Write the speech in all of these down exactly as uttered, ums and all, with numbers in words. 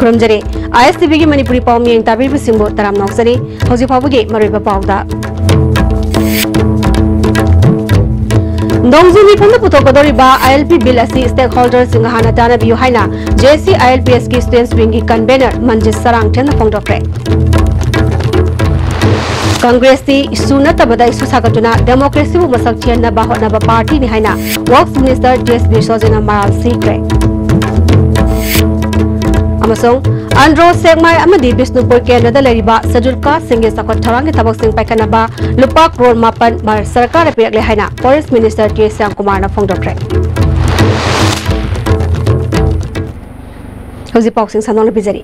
ꯈꯨꯔꯨꯝꯖꯔꯤ꯫ ꯑꯥꯏ ꯑꯦꯁ T ꯚꯤꯒꯤ ꯃꯅꯤꯄꯨꯔꯤ ꯄꯥꯎ ꯃꯤꯌꯦꯡ ꯇꯥꯕꯤꯔꯤꯕꯁꯤꯡꯕꯨ ꯇꯔꯥꯝꯅ ꯑꯣꯛꯆꯔꯤ꯫ ꯍꯧꯖꯤꯛ ꯐꯥꯎꯕꯒꯤ ꯃꯔꯨꯑꯣꯏꯕ ꯄꯥꯎꯗ, ꯅꯣꯡꯖꯨ ꯃꯤꯐꯝꯗ ꯄꯨꯊꯣꯛꯀꯗꯧꯔꯤꯕ ꯑꯥꯏ ꯑꯦꯜ ꯄꯤ ꯕꯤꯜ ꯑꯁꯤ stakeholderꯁꯤꯡꯒ ꯍꯥꯟꯅ ꯇꯥꯟꯅꯕꯤꯌꯨ ꯍꯥꯏꯅ J C I L P ꯑꯦꯁꯀꯤ students wingꯒꯤ convener ꯃꯟꯖꯤꯠ ꯁꯔꯥꯡꯊꯦꯝꯅ ꯐꯣꯡꯗꯣꯛꯈ꯭ꯔꯦ꯫ ꯀꯪꯒ꯭ꯔꯦꯁꯇꯤ ꯏꯁꯨ ꯅꯠꯇꯕꯗ ꯏꯁꯨ ꯁꯥꯒꯠꯇꯨꯅ democracyꯕꯨ ꯃꯁꯛ ꯊꯤꯍꯟꯅꯕ ꯍꯣꯠꯅꯕ partyꯅꯤ ꯍꯥꯏꯅ Works Minister ꯇꯤ ꯑꯦꯁ ꯕꯤꯁ꯭ꯋꯖꯤꯠꯅ ꯃꯔꯥꯜ ꯁꯤꯈ꯭ꯔꯦ꯫ ꯑꯃꯁꯨꯡ ꯑꯟꯗ꯭ꯔꯣ, ꯁꯦꯛꯃꯥꯏ ꯑꯃꯗꯤ ꯕꯤꯁꯅꯨꯄꯨꯔ ꯀꯦꯟꯗ꯭ꯔꯗ ꯂꯩꯔꯤꯕ scheduled casteꯁꯤꯡꯒꯤ ꯆꯥꯎꯈꯠ ꯊꯧꯔꯥꯡꯒꯤ ꯊꯕꯛꯁꯤꯡ ꯄꯥꯏꯈꯠꯅꯕ ꯂꯨꯄꯥ ꯀ꯭ꯔꯣꯔ ꯃꯥꯄꯟ ꯚꯥꯔꯠ ꯁꯔꯀꯥꯔꯅ ꯄꯤꯔꯛꯂꯦ ꯍꯥꯏꯅ Forest Minister ꯀꯦ ꯁ꯭ꯌꯥꯝꯀꯨꯃꯥꯔꯅ ꯐꯣꯡꯗꯣꯛꯈ꯭ꯔꯦ꯫ ꯍꯧꯖꯤꯛ ꯄꯥꯎꯁꯤꯡ ꯁꯟꯗꯣꯛꯅ ꯄꯤꯖꯔꯤ꯫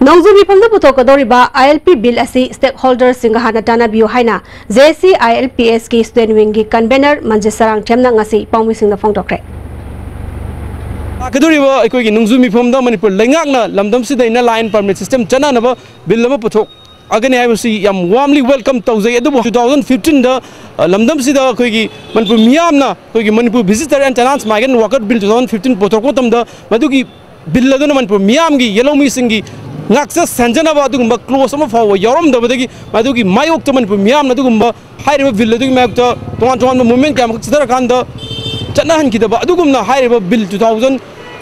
ꯅꯣꯡꯖꯨ ꯃꯤꯐꯝꯗ ꯄꯨꯊꯣꯛꯀꯗꯧꯔꯤꯕ ꯑꯥꯏ ꯑꯦꯜ ꯄꯤ ꯕꯤꯜ ꯑꯁꯤ stakeholderꯁꯤꯡꯒ ꯍꯥꯟꯅ ꯇꯥꯟꯅꯕꯤꯌꯨ ꯍꯥꯏꯅ J C I L P ꯑꯦꯁꯀꯤ student wingꯒꯤ convener ꯃꯟꯖꯤꯠ ꯁꯔꯥꯡꯊꯦꯝꯅ ꯉꯁꯤ ꯄꯥꯎꯃꯤꯁꯤꯡꯗ ꯐꯣꯡꯗꯣꯛꯈ꯭ꯔꯦ꯫ ꯂꯥꯛꯀꯗꯧꯔꯤꯕ ꯑꯩꯈꯣꯏꯒꯤ ꯅꯣꯡꯖꯨ ꯃꯤꯐꯝꯗ ꯃꯅꯤꯄꯨꯔ ꯂꯩꯉꯥꯛꯅ ꯂꯝꯗꯝꯁꯤꯗ Inner Line Permit System ꯆꯠꯅꯅꯕ ꯕꯤꯜ ꯑꯃ ꯄꯨꯊꯣꯛꯑꯒꯅꯤ ꯍꯥꯏꯕꯁꯤ ꯌꯥꯝ warmly welcome ꯇꯧꯖꯩ꯫ ꯑꯗꯨꯕꯨ two thousand fifteenꯗ, ꯑ, ꯂꯝꯗꯝꯁꯤꯗ ꯑꯩꯈꯣꯏꯒꯤ ꯃꯅꯤꯄꯨꯔ ꯃꯤꯌꯥꯝꯅ, ꯑꯩꯈꯣꯏꯒꯤ Manipur Visitor and Tenants Migrant Worker Bill two thousand fifteen ꯄꯨꯊꯣꯛꯄ ꯃꯇꯝꯗ ꯃꯗꯨꯒꯤ ꯕꯤꯜ ꯑꯗꯨꯅ ꯃꯅꯤꯄꯨꯔ ꯃꯤꯌꯥꯝꯒꯤ ꯌꯦꯜꯍꯧꯃꯤꯁꯤꯡꯒꯤ ꯉꯥꯛꯆ ꯁꯦꯟꯖꯅꯕ ꯑꯗꯨꯒꯨꯝꯕ clause ꯑꯃ ꯐꯥꯎꯕ ꯌꯥꯎꯔꯝꯗꯕꯗꯒꯤ ꯃꯗꯨꯒꯤ ꯃꯥꯌꯣꯛꯇ ꯃꯅꯤꯄꯨꯔ ꯃꯤꯌꯥꯝꯅ ꯑꯗꯨꯒꯨꯝꯕ ꯍꯥꯏꯔꯤꯕ ꯕꯤꯜ ꯑꯗꯨꯒꯤ ꯃꯥꯌꯣꯛꯇ ꯇꯣꯉꯥꯟ ꯇꯣꯉꯥꯟꯕ movement ꯀꯌꯥ ꯑꯃꯈꯛ ꯆꯠꯊꯔꯀꯥꯟꯗ ꯆꯠꯅꯍꯟꯈꯤꯗꯕ ꯑꯗꯨꯒꯨꯝꯅ ꯍꯥꯏꯔꯤꯕ ꯕꯤꯜ two thousand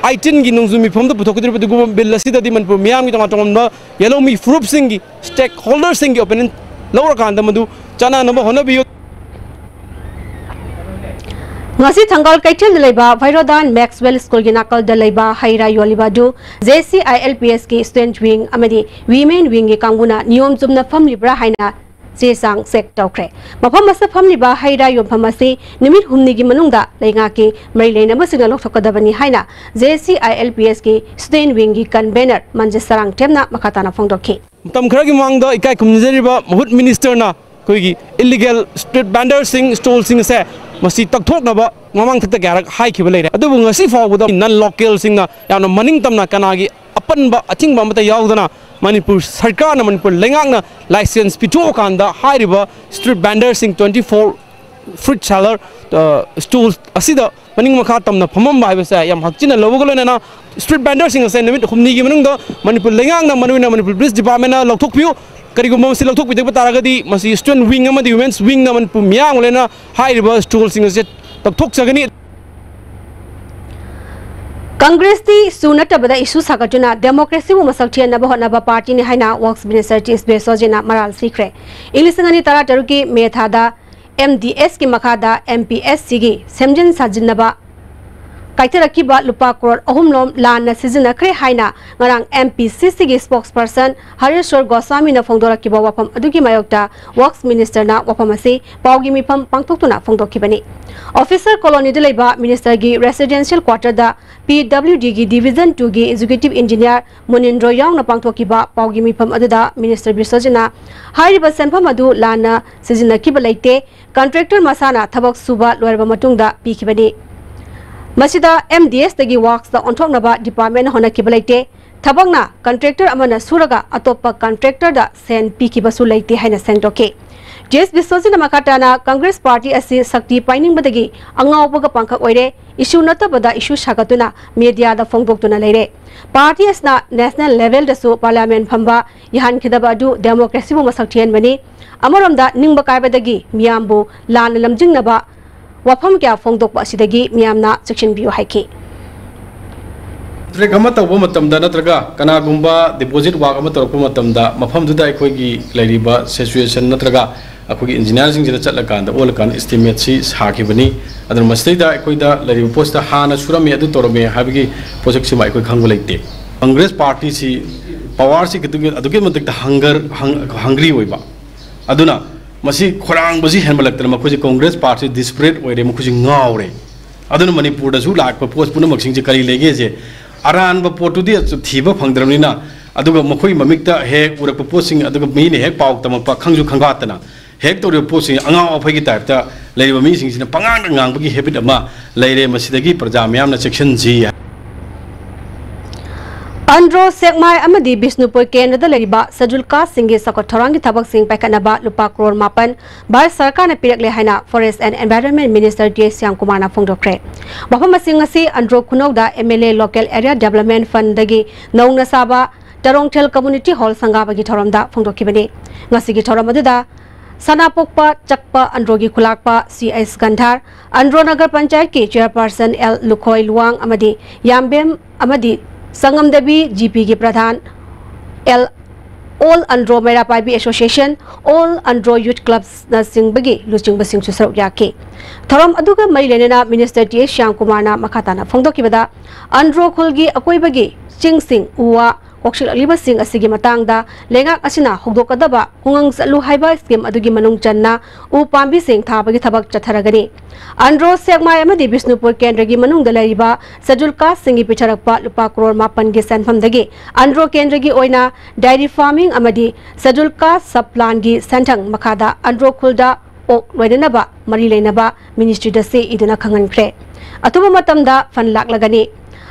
eighteenꯒꯤ ꯅꯣꯡꯖꯨ ꯃꯤꯐꯝꯗ ꯄꯨꯊꯣꯛꯀꯗꯧꯔꯤꯕ ꯑꯗꯨꯒꯨꯝꯕ ꯕꯤꯜ ꯑꯁꯤꯗꯗꯤ ꯃꯅꯤꯄꯨꯔ ꯃꯤꯌꯥꯝꯒꯤ ꯇꯣꯉꯥꯟ ꯇꯣꯉꯥꯟꯕ ꯌꯦꯜꯍꯧꯃꯤ ꯐꯨꯔꯨꯞꯁꯤꯡꯒꯤ, stakeholderꯁꯤꯡꯒꯤ opinion ꯂꯧꯔꯀꯥꯟꯗ ꯃꯗꯨ ꯆꯠꯅꯅꯕ ꯍꯣꯠꯅꯕꯤꯌꯨ꯫ ꯉꯁꯤ ꯊꯪꯒꯥꯜ ꯀꯩꯊꯦꯜꯗ ꯂꯩꯕ ꯚꯩꯔꯣꯗꯥꯟ Maxwell Schoolꯒꯤ ꯅꯥꯀꯜꯗ ꯂꯩꯕ ꯍꯩ ꯔꯥ ꯌꯣꯜꯂꯤꯕ ꯑꯗꯨ J C I L P ꯑꯦꯁꯀꯤ student wing ꯑꯃꯗꯤ women wingꯒꯤ ꯀꯥꯡꯕꯨꯅ ꯅꯤꯌꯣꯝ ꯆꯨꯝꯅ ꯐꯝꯂꯤꯕ꯭ꯔꯥ ꯍꯥꯏꯅ ꯆꯦ ꯆꯥꯡ check ꯇꯧꯈ꯭ꯔꯦ꯫ ꯃꯐꯝ ꯑꯁꯤꯗ ꯐꯝꯂꯤꯕ ꯍꯩ ꯔꯥ ꯌꯣꯟꯐꯝ ꯑꯁꯤ ꯅꯨꯃꯤꯠ ꯍꯨꯝꯅꯤꯒꯤ ꯃꯅꯨꯡꯗ ꯂꯩꯉꯥꯛꯀꯤ ꯃꯔꯤ ꯂꯩꯅꯕꯁꯤꯡꯅ ꯂꯧꯊꯣꯛꯀꯗꯕꯅꯤ ꯍꯥꯏꯅ J C I L P ꯑꯦꯁꯀꯤ student wingꯒꯤ convener ꯃꯟꯖꯤꯠ ꯁꯔꯥꯡꯊꯦꯝꯅ ꯃꯈꯥ ꯇꯥꯅ ꯐꯣꯡꯗꯣꯛꯈꯤ꯫ ꯃꯇꯝ ꯈꯔꯒꯤ ꯃꯃꯥꯡꯗ ꯏꯀꯥꯏ ꯈꯨꯝꯅꯖꯔꯤꯕ ꯃꯍꯨꯠ ministerꯅ ꯑꯩꯈꯣꯏꯒꯤ illegal street vendorꯁꯤꯡ, stallꯁꯤꯡ ꯑꯁꯦ ꯃꯁꯤ ꯇꯧꯊꯣꯛꯅꯕ ꯃꯃꯥꯡꯊꯛꯇ ꯀꯌꯥꯔꯛ ꯍꯥꯏꯈꯤꯕ ꯂꯩꯔꯦ꯫ ꯑꯗꯨꯕꯨ ꯉꯁꯤ ꯐꯥꯎꯕꯗ non localꯁꯤꯡꯅ ꯌꯥꯝꯅ ꯃꯅꯤꯡ ꯇꯝꯅ ꯀꯅꯥꯒꯤ ꯑꯄꯟꯕ ꯑꯊꯤꯡꯕ ꯑꯃꯠꯇ ꯌꯥꯎꯗꯅ ꯃꯅꯤꯄꯨꯔ ꯁꯔꯀꯥꯔꯅ, ꯃꯅꯤꯄꯨꯔ ꯂꯩꯉꯥꯛꯅ license ꯄꯤꯊꯣꯛꯑꯀꯥꯟꯗ ꯍꯥꯏꯔꯤꯕ street vendorꯁꯤꯡ twenty four Fruit seller, stall ꯑꯁꯤꯗ ꯃꯅꯤꯡ ꯃꯈꯥ ꯇꯝꯅ ꯐꯝꯃꯝꯕ ꯍꯥꯏꯕꯁꯦ ꯌꯥꯝ ꯍꯛꯆꯤꯟꯅ ꯂꯧꯕꯒ ꯂꯣꯏꯅꯅ street vendorꯁꯤꯡ ꯑꯁꯦ ꯅꯨꯃꯤꯠ ꯍꯨꯝꯅꯤꯒꯤ ꯃꯅꯨꯡꯗ ꯃꯅꯤꯄꯨꯔ ꯂꯩꯉꯥꯛꯅ, ꯃꯔꯨꯑꯣꯏꯅ ꯃꯅꯤꯄꯨꯔ police departmentꯅ ꯂꯧꯊꯣꯛꯄꯤꯌꯨ꯫ ꯀꯔꯤꯒꯨꯝꯕ ꯃꯁꯤ ꯂꯧꯊꯣꯛꯄꯤꯗꯕ ꯇꯥꯔꯒꯗꯤ ꯃꯁꯤ student wing ꯑꯃꯗꯤ women's wingꯅ ꯃꯅꯤꯄꯨꯔ ꯃꯤꯌꯥꯝ ꯂꯣꯏꯅ ꯍꯥꯏꯔꯤꯕ stallꯁꯤꯡ ꯑꯁꯦ ꯇꯧꯊꯣꯛꯆꯒꯅꯤ꯫ ꯀꯪꯒ꯭ꯔꯦꯁꯇꯤ ꯏꯁꯨ ꯅꯠꯇꯕꯗ ꯏꯁꯨ ꯁꯥꯒꯠꯇꯨꯅ democracyꯕꯨ ꯃꯁꯛ ꯊꯤꯍꯟꯅꯕ ꯍꯣꯠꯅꯕ partyꯅꯤ ꯍꯥꯏꯅ Works Minister T S ꯕꯤꯁ꯭ꯋꯖꯤꯠꯅ ꯃꯔꯥꯜ ꯁꯤꯈ꯭ꯔꯦ꯫ ꯏꯪ ꯂꯤꯁꯤꯡ ꯑꯅꯤ ꯇꯔꯥ ꯇꯔꯨꯛꯀꯤ ꯃꯦ ꯊꯥꯗ M D Sꯀꯤ ꯃꯈꯥꯗ M P S Cꯒꯤ ꯁꯦꯝꯖꯤꯟ ꯁꯥꯖꯤꯟꯅꯕ ꯀꯥꯏꯊꯔꯛꯈꯤꯕ ꯂꯨꯄꯥ ꯀ꯭ꯔꯣꯔ ꯑꯍꯨꯝ ꯂꯣꯝ ꯂꯥꯟꯅ ꯁꯤꯖꯤꯟꯅꯈ꯭ꯔꯦ ꯍꯥꯏꯅ ꯉꯔꯥꯡ M P C Cꯒꯤ spokesperson ꯍꯔꯦꯁ꯭ꯋꯔ ꯒꯣꯁ꯭ꯋꯥꯃꯤꯅ ꯐꯣꯡꯗꯣꯔꯛꯈꯤꯕ ꯋꯥꯐꯝ ꯑꯗꯨꯒꯤ ꯃꯥꯌꯣꯛꯇ Works Ministerꯅ ꯋꯥꯐꯝ ꯑꯁꯤ ꯄꯥꯎꯒꯤ ꯃꯤꯐꯝ ꯄꯥꯡꯊꯣꯛꯇꯨꯅ ꯐꯣꯡꯗꯣꯛꯈꯤꯕꯅꯤ꯫ Officer colonyꯗ ꯂꯩꯕ ministerꯒꯤ residential quarterꯗ P W Dꯒꯤ Division twoꯒꯤ executive engineer ꯃꯨꯅꯤꯟꯗ꯭ꯔꯣ ꯌꯥꯎꯅ ꯄꯥꯡꯊꯣꯛꯈꯤꯕ ꯄꯥꯎꯒꯤ ꯃꯤꯐꯝ ꯑꯗꯨꯗ minister ꯕꯤꯁ꯭ꯋꯖꯤꯠꯅ ꯍꯥꯏꯔꯤꯕ ꯁꯦꯟꯐꯝ ꯑꯗꯨ ꯂꯥꯟꯅ ꯁꯤꯖꯤꯟꯅꯈꯤꯕ ꯂꯩꯇꯦ, contractor ꯃꯁꯥꯅ ꯊꯕꯛ ꯁꯨꯕ ꯂꯣꯏꯔꯕ ꯃꯇꯨꯡꯗ ꯄꯤꯈꯤꯕꯅꯤ꯫ ꯃꯁꯤꯗ M D Sꯇꯒꯤ Worksꯇ ꯑꯣꯟꯊꯣꯛꯅꯕ departmentꯅ ꯍꯣꯠꯅꯈꯤꯕ ꯂꯩꯇꯦ꯫ ꯊꯕꯛꯅ contractor ꯑꯃꯅ ꯁꯨꯔꯒ ꯑꯇꯣꯞꯄ contractorꯗ ꯁꯦꯟ ꯄꯤꯈꯤꯕꯁꯨ ꯂꯩꯇꯦ ꯍꯥꯏꯅ ꯁꯦꯡꯗꯣꯛꯈꯤ꯫ T S ꯕꯤꯁ꯭ꯋꯖꯤꯠꯅ ꯃꯈꯥ ꯇꯥꯅ Congress party ꯑꯁꯤ ꯁꯛꯇꯤ ꯄꯥꯏꯅꯤꯡꯕꯗꯒꯤ ꯑꯉꯥꯎꯕꯒ ꯄꯥꯡꯈꯛ ꯑꯣꯏꯔꯦ, issue ꯅꯠꯇꯕꯗ issue ꯁꯥꯒꯠꯇꯨꯅ mediaꯗ ꯐꯣꯡꯗꯣꯛꯇꯨꯅ ꯂꯩꯔꯦ꯫ Party ꯑꯁꯤꯅ national levelꯗꯁꯨ parliament ꯐꯝꯕ ꯌꯥꯍꯟꯈꯤꯗꯕ ꯑꯗꯨ democracyꯕꯨ ꯃꯁꯛ ꯊꯤꯍꯟꯕꯅꯤ꯫ ꯑꯃꯔꯣꯝꯗ ꯅꯤꯡꯕ ꯀꯥꯏꯕꯗꯒꯤ ꯃꯤꯌꯥꯝꯕꯨ ꯂꯥꯟꯅ ꯂꯝꯖꯤꯡꯅꯕ ꯋꯥꯐꯝ ꯀꯌꯥ ꯐꯣꯡꯗꯣꯛꯄ ꯑꯁꯤꯗꯒꯤ ꯃꯤꯌꯥꯝꯅ ꯆꯦꯛꯁꯤꯟꯕꯤꯌꯨ ꯍꯥꯏꯈꯤ꯫ Contract ꯑꯃ ꯇꯧꯕ ꯃꯇꯝꯗ ꯅꯠꯇ꯭ꯔꯒ ꯀꯅꯥꯒꯨꯝꯕ deposit work ꯑꯃ ꯇꯧꯔꯛꯄ ꯃꯇꯝꯗ ꯃꯐꯝꯗꯨꯗ ꯑꯩꯈꯣꯏꯒꯤ ꯂꯩꯔꯤꯕ situation ꯅꯠꯇ꯭ꯔꯒ ꯑꯩꯈꯣꯏꯒꯤ engineerꯁꯤꯡꯁꯤꯗ ꯆꯠꯂꯀꯥꯟꯗ ꯑꯣꯜꯂꯀꯥꯟꯗ estimateꯁꯤ ꯁꯥꯈꯤꯕꯅꯤ꯫ ꯑꯗꯨꯅ ꯃꯁꯤꯗꯩꯗ ꯑꯩꯈꯣꯏꯗ ꯂꯩꯔꯤꯕ ꯄꯣꯠꯁꯤꯗ ꯍꯥꯟꯅ ꯁꯨꯔꯝꯃꯤ, ꯑꯗꯨ ꯇꯧꯔꯝꯃꯤ ꯍꯥꯏꯕꯒꯤ ꯄꯣꯠꯁꯛꯁꯤꯃ ꯑꯩꯈꯣꯏ ꯈꯪꯕ ꯂꯩꯇꯦ꯫ Congress partyꯁꯤ powerꯁꯤ ꯑꯗꯨꯛꯀꯤ ꯃꯇꯤꯛꯇ hunger, hungry ꯑꯣꯏꯕ, ꯑꯗꯨꯅ ꯃꯁꯤ ꯈꯣꯏꯔꯥꯡꯕꯁꯤ ꯍꯦꯟꯃꯜꯂꯛꯇꯅ ꯃꯈꯣꯏꯁꯤ Congress party desperate ꯑꯣꯏꯔꯦ, ꯃꯈꯣꯏꯁꯤ ꯉꯥꯎꯔꯦ꯫ ꯑꯗꯨꯅ ꯃꯅꯤꯄꯨꯔꯗꯁꯨ ꯂꯥꯛꯄ ꯄꯣꯠ ꯄꯨꯝꯅꯃꯛꯁꯤꯡꯁꯦ ꯀꯔꯤ ꯂꯩꯒꯦꯁꯦ ꯑꯔꯥꯟꯕ ꯄꯣꯠꯇꯨꯗꯤ ꯊꯤꯕ ꯐꯪꯗ꯭ꯔꯕꯅꯤꯅ, ꯑꯗꯨꯒ ꯃꯈꯣꯏꯒꯤ ꯃꯃꯤꯠꯇ ꯍꯦꯛ ꯎꯔꯛꯄ ꯄꯣꯠꯁꯤꯡ, ꯑꯗꯨꯒ ꯃꯤꯅ ꯍꯦꯛ ꯄꯥꯎ ꯇꯝꯃꯛꯄ, ꯈꯪꯁꯨ ꯈꯪꯒꯥꯠꯇꯅ ꯍꯦꯛ ꯇꯧꯔꯤꯕ ꯄꯣꯠꯁꯤꯡ ꯑꯉꯥꯎ ꯑꯐꯩꯒꯤ typeꯇ ꯂꯩꯔꯤꯕ ꯃꯤꯁꯤꯡꯁꯤꯅ ꯄꯉꯥꯡꯗ ꯉꯥꯡꯕꯒꯤ habit ꯑꯃ ꯂꯩꯔꯦ꯫ ꯃꯁꯤꯗꯒꯤ ꯄ꯭ꯔꯖꯥ ꯃꯤꯌꯥꯝꯅ ꯆꯦꯛꯁꯤꯟꯁꯤ꯫ ꯑꯟꯗ꯭ꯔꯣ, ꯁꯦꯛꯃꯥꯏ ꯑꯃꯗꯤ ꯕꯤꯁꯅꯨꯄꯨꯔ ꯀꯦꯟꯗ꯭ꯔꯗ ꯂꯩꯔꯤꯕ ꯁꯦꯗ꯭ꯌꯨꯜ ꯀꯥꯁꯁꯤꯡꯒꯤ ꯆꯥꯎꯈꯠ ꯊꯧꯔꯥꯡꯒꯤ ꯊꯕꯛꯁꯤꯡ ꯄꯥꯏꯈꯠꯅꯕ ꯂꯨꯄꯥ ꯀ꯭ꯔꯣꯔ ꯃꯥꯄꯟ ꯚꯥꯔꯠ ꯁꯔꯀꯥꯔꯅ ꯄꯤꯔꯛꯂꯦ ꯍꯥꯏꯅ Forest and Environment Minister T S ꯁ꯭ꯌꯥꯝꯀꯨꯃꯥꯔꯅ ꯐꯣꯡꯗꯣꯛꯈ꯭ꯔꯦ꯫ ꯋꯥꯐꯝꯁꯤꯡ ꯑꯁꯤ ꯑꯟꯗ꯭ꯔꯣ ꯈꯨꯅꯧꯗ M L A Local Area Development Fundꯗꯒꯤ ꯅꯧꯅ ꯁꯥꯕ ꯇꯔꯣꯡꯊꯦꯜ Community Hall ꯁꯪꯒꯥꯕꯒꯤ ꯊꯧꯔꯝꯗ ꯐꯣꯡꯗꯣꯛꯈꯤꯕꯅꯤ꯫ ꯉꯁꯤꯒꯤ ꯊꯧꯔꯝ ꯑꯗꯨꯗ ꯁꯅꯥꯄꯣꯛꯄ ꯆꯛꯄ ꯑꯟꯗ꯭ꯔꯣꯒꯤ ꯈꯨꯂꯥꯛꯄ ꯁꯤ ꯑꯩꯆ ꯒꯟꯙꯥꯔ, ꯑꯟꯗ꯭ꯔꯣ ꯅꯒꯔ ꯄꯟꯆꯥꯌꯠꯀꯤ ꯆꯦꯌꯔꯄꯥꯔꯁꯟ ꯑꯦꯜ ꯂꯨꯈꯣꯏ ꯂꯨꯋꯥꯡ ꯑꯃꯗꯤ ꯌꯥꯝꯕꯦꯝ ꯑꯃꯗꯤ ꯁꯪꯉꯝꯗꯕꯤ ꯖꯤ ꯄꯤꯒꯤ ꯄ꯭ꯔꯙꯥꯟ, ꯑꯦꯜ, all Andro Meira Paibi association, all Andro youth ꯀ꯭ꯂꯕꯅꯆꯤꯡꯕꯒꯤ ꯂꯨꯆꯤꯡꯕꯁꯤꯡꯁꯨ ꯁꯔꯨꯛ ꯌꯥꯈꯤ꯫ ꯊꯧꯔꯝ ꯑꯗꯨꯒ ꯃꯔꯤ ꯂꯩꯅꯅ ꯃꯤꯅꯤꯁꯇꯔ ꯇꯤ ꯑꯦꯁ ꯁ꯭ꯌꯥꯝꯀꯨꯃꯥꯔꯅ ꯃꯈꯥ ꯇꯥꯅ ꯐꯣꯡꯗꯣꯛꯈꯤꯕꯗ, ꯑꯟꯗ꯭ꯔꯣ ꯈꯨꯜꯒꯤ ꯑꯀꯣꯏꯕꯒꯤ ꯆꯤꯡꯁꯤꯡ ꯎ ꯋꯥ ꯀꯣꯛꯁꯤꯜꯂꯛꯂꯤꯕꯁꯤꯡ ꯑꯁꯤꯒꯤ ꯃꯇꯥꯡꯗ ꯂꯩꯉꯥꯛ ꯑꯁꯤꯅ ꯍꯧꯗꯣꯛꯀꯗꯕ ꯈꯨꯡꯒꯪ ꯆꯠꯂꯨ ꯍꯥꯏꯕ ꯁ꯭ꯀꯤꯝ ꯑꯗꯨꯒꯤ ꯃꯅꯨꯡ ꯆꯟꯅ ꯎ ꯄꯥꯝꯕꯤꯁꯤꯡ ꯊꯥꯕꯒꯤ ꯊꯕꯛ ꯆꯠꯊꯔꯒꯅꯤ꯫ ꯑꯟꯗ꯭ꯔꯣ, ꯁꯦꯛꯃꯥꯏ ꯑꯃꯗꯤ ꯕꯤꯁꯅꯨꯄꯨꯔ ꯀꯦꯟꯗ꯭ꯔꯒꯤ ꯃꯅꯨꯡꯗ ꯂꯩꯔꯤꯕ ꯁꯦꯗ꯭ꯌꯨꯜ ꯀꯥꯁꯁꯤꯡꯒꯤ ꯄꯤꯊꯔꯛꯄ ꯂꯨꯄꯥ ꯀ꯭ꯔꯣꯔ ꯃꯥꯄꯟꯒꯤ ꯁꯦꯟꯐꯝꯗꯒꯤ ꯑꯟꯗ꯭ꯔꯣ ꯀꯦꯟꯗ꯭ꯔꯒꯤ ꯑꯣꯏꯅ ꯗꯥꯏꯔꯤ ꯐꯥꯔꯃꯤꯡ ꯑꯃꯗꯤ ꯁꯦꯗ꯭ꯌꯨꯜ ꯀꯥꯁ ꯁꯕ ꯄ꯭ꯂꯥꯟꯒꯤ ꯁꯦꯟꯊꯪ ꯃꯈꯥꯗ ꯑꯟꯗ꯭ꯔꯣ ꯈꯨꯜꯗ ꯑꯣꯛ ꯂꯣꯏꯅꯅꯕ ꯃꯔꯤ ꯂꯩꯅꯕ ꯃꯤꯅꯤꯁꯇ꯭ꯔꯤꯗ ꯆꯦ ꯏꯗꯨꯅ ꯈꯪꯍꯟꯈ꯭ꯔꯦ꯫ ꯑꯊꯨꯕ ꯃꯇꯝꯗ ꯐꯟ ꯂꯥꯛꯂꯒꯅꯤ꯫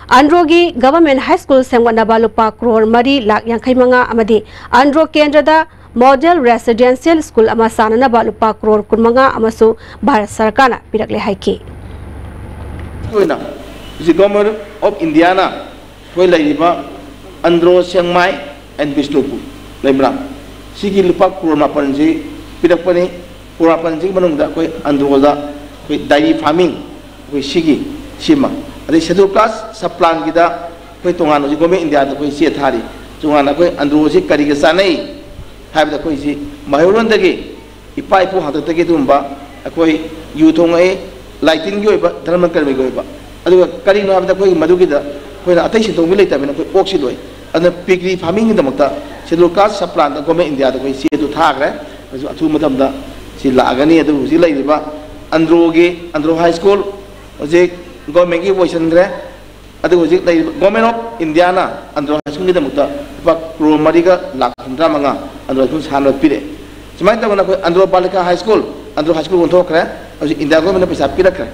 ꯑꯟꯗ꯭ꯔꯣꯒꯤ ꯒꯚꯔꯟꯃꯦꯟꯠ ꯍꯥꯏ ꯁ꯭ꯀꯨꯜ ꯁꯦꯝꯒꯠꯅꯕ ꯂꯨꯄꯥ ꯀ꯭ꯔꯣꯔ ꯃꯔꯤ ꯂꯥꯛ ꯌꯥꯡꯈꯩ ꯃꯉꯥ ꯑꯃꯗꯤ ꯑꯟꯗ꯭ꯔꯣ ꯀꯦꯟꯗ꯭ꯔꯗ ꯃꯣꯗꯦꯜ ꯔꯦꯁꯤꯗꯦꯟꯁꯤꯌꯦꯜ ꯁ꯭ꯀꯨꯜ ꯑꯃ ꯁꯥꯅꯅꯕ ꯂꯨꯄꯥ ꯀ꯭ꯔꯣꯔ ꯀꯨꯟꯃꯉꯥ ꯑꯃꯁꯨ ꯚꯥꯔꯠ ꯁꯔꯀꯥꯔꯅ ꯄꯤꯔꯛꯂꯦ ꯍꯥꯏꯈꯤ꯫ ꯑꯩꯈꯣꯏꯅ ꯍꯧꯖꯤꯛ ꯒꯣꯚꯔꯟꯃꯦꯟꯠ ꯑꯣꯐ ꯏꯟꯗꯤꯌꯥꯅ ꯑꯩꯈꯣꯏ ꯂꯩꯔꯤꯕ ꯑꯟꯗ꯭ꯔꯣ, ꯁꯦꯡꯃꯥꯏ and ꯕꯤꯁꯅꯨꯄꯨꯔ ꯂꯩꯃꯔꯥꯝ ꯁꯤꯒꯤ ꯂꯨꯄꯥ ꯀ꯭ꯔꯣꯔ ꯃꯥꯄꯟꯁꯤ ꯄꯤꯔꯛꯄꯅꯤ꯫ ꯀ꯭ꯔꯣꯔ ꯃꯥꯄꯟꯁꯤꯒꯤ ꯃꯅꯨꯡꯗ ꯑꯩꯈꯣꯏ ꯑꯟꯗ꯭ꯔꯣꯗ ꯑꯩꯈꯣꯏ ꯗꯥꯏꯔꯤ ꯐꯥꯔꯃꯤꯡ ꯑꯩꯈꯣꯏ ꯁꯤꯒꯤ ꯁꯤꯃ, ꯑꯗꯩ ꯁꯦꯗ꯭ꯌꯨꯜ ꯀꯥꯁ ꯁꯕ ꯄ꯭ꯂꯥꯟꯒꯤꯗ ꯑꯩꯈꯣꯏ ꯇꯣꯉꯥꯟꯅ ꯍꯧꯖꯤꯛ ꯒꯣꯚꯔꯟꯃꯦꯟꯠ ꯏꯟꯗꯤꯌꯥꯗ ꯑꯩꯈꯣꯏ ꯆꯦ ꯊꯥꯔꯤ꯫ ꯇꯣꯉꯥꯟꯅ ꯑꯩꯈꯣꯏ ꯑꯟꯗ꯭ꯔꯣꯁꯤ ꯀꯔꯤꯒ ꯆꯥꯟꯅꯩ ꯍꯥꯏꯕꯗ ꯑꯩꯈꯣꯏꯁꯤ ꯃꯩꯍꯧꯔꯣꯟꯗꯒꯤ ꯏꯄꯥ ꯏꯄꯨ ꯍꯥꯛꯇꯛꯇꯒꯤ ꯑꯗꯨꯒꯨꯝꯕ ꯑꯩꯈꯣꯏ ꯌꯨ ꯊꯣꯡꯉꯛꯏ, ꯂꯥꯏꯇꯤꯟꯒꯤ ꯑꯣꯏꯕ, ꯙꯔꯃ ꯀꯔꯃꯒꯤ ꯑꯣꯏꯕ꯫ ꯑꯗꯨꯒ ꯀꯔꯤꯒꯤꯅꯣ ꯍꯥꯏꯕꯗ ꯑꯩꯈꯣꯏꯒꯤ ꯃꯗꯨꯒꯤꯗ ꯑꯩꯈꯣꯏꯅ ꯑꯇꯩ ꯁꯤꯟꯊꯣꯛꯐꯝ ꯂꯩꯇꯕꯅꯤꯅ ꯑꯩꯈꯣꯏ ꯑꯣꯛꯁꯤ ꯂꯣꯏ꯫ ꯑꯗꯨꯅ ꯄꯤꯒ꯭ꯔꯤ ꯐꯥꯔꯃꯤꯡꯒꯤꯗꯃꯛꯇ ꯁꯦꯗ꯭ꯌꯨꯜ ꯀꯥꯁ ꯁꯕ ꯄ꯭ꯂꯥꯟꯗ ꯒꯣꯚꯔꯟꯃꯦꯟꯠ ꯏꯟꯗꯤꯌꯥꯗ ꯑꯩꯈꯣꯏ ꯆꯦꯗꯨ ꯊꯥꯈ꯭ꯔꯦ꯫ ꯑꯩꯈꯣꯏꯁꯨ ꯑꯊꯨꯕ ꯃꯇꯝꯗ ꯁꯤ ꯂꯥꯛꯑꯒꯅꯤ꯫ ꯑꯗꯨꯕꯨ ꯍꯧꯖꯤꯛ ꯂꯩꯔꯤꯕ ꯑꯟꯗ꯭ꯔꯣꯒꯤ, ꯑꯟꯗ꯭ꯔꯣ ꯍꯥꯏ ꯁ꯭ꯀꯨꯜ ꯍꯧꯖꯤꯛ ꯒꯣꯚꯔꯟꯃꯦꯟꯠꯀꯤ ꯑꯣꯏꯁꯤꯟꯈ꯭ꯔꯦ꯫ ꯑꯗꯨꯒ ꯍꯧꯖꯤꯛ ꯂꯩꯔꯤꯕ ꯒꯣꯚꯔꯟꯃꯦꯟꯠ ꯑꯣꯐ ꯏꯟꯗꯤꯌꯥꯅ ꯑꯟꯗ꯭ꯔꯣ ꯍꯥꯏ ꯁ꯭ꯀꯨꯜꯒꯤꯗꯃꯛꯇ ꯂꯨꯄꯥ ꯀ꯭ꯔꯣꯔ ꯃꯔꯤꯒ ꯂꯥꯛ ꯍꯨꯝꯗ꯭ꯔꯥ ꯃꯉꯥ ꯑꯟꯗ꯭ꯔꯣ ꯍꯥꯏ ꯁ꯭ꯀꯨꯜ ꯁꯥꯅꯕ ꯄꯤꯔꯛꯑꯦ꯫ ꯁꯨꯃꯥꯏꯅ ꯇꯧꯗꯅ ꯑꯩꯈꯣꯏ Andro Balika high school, Andro high school ꯑꯣꯟꯊꯣꯛꯈ꯭ꯔꯦ꯫ ꯍꯧꯖꯤꯛ ꯏꯟꯗꯤꯌꯥ ꯒꯣꯚꯔꯟꯃꯦꯟꯠꯅ ꯄꯩꯁꯥ ꯄꯤꯔꯛꯈ꯭ꯔꯦ꯫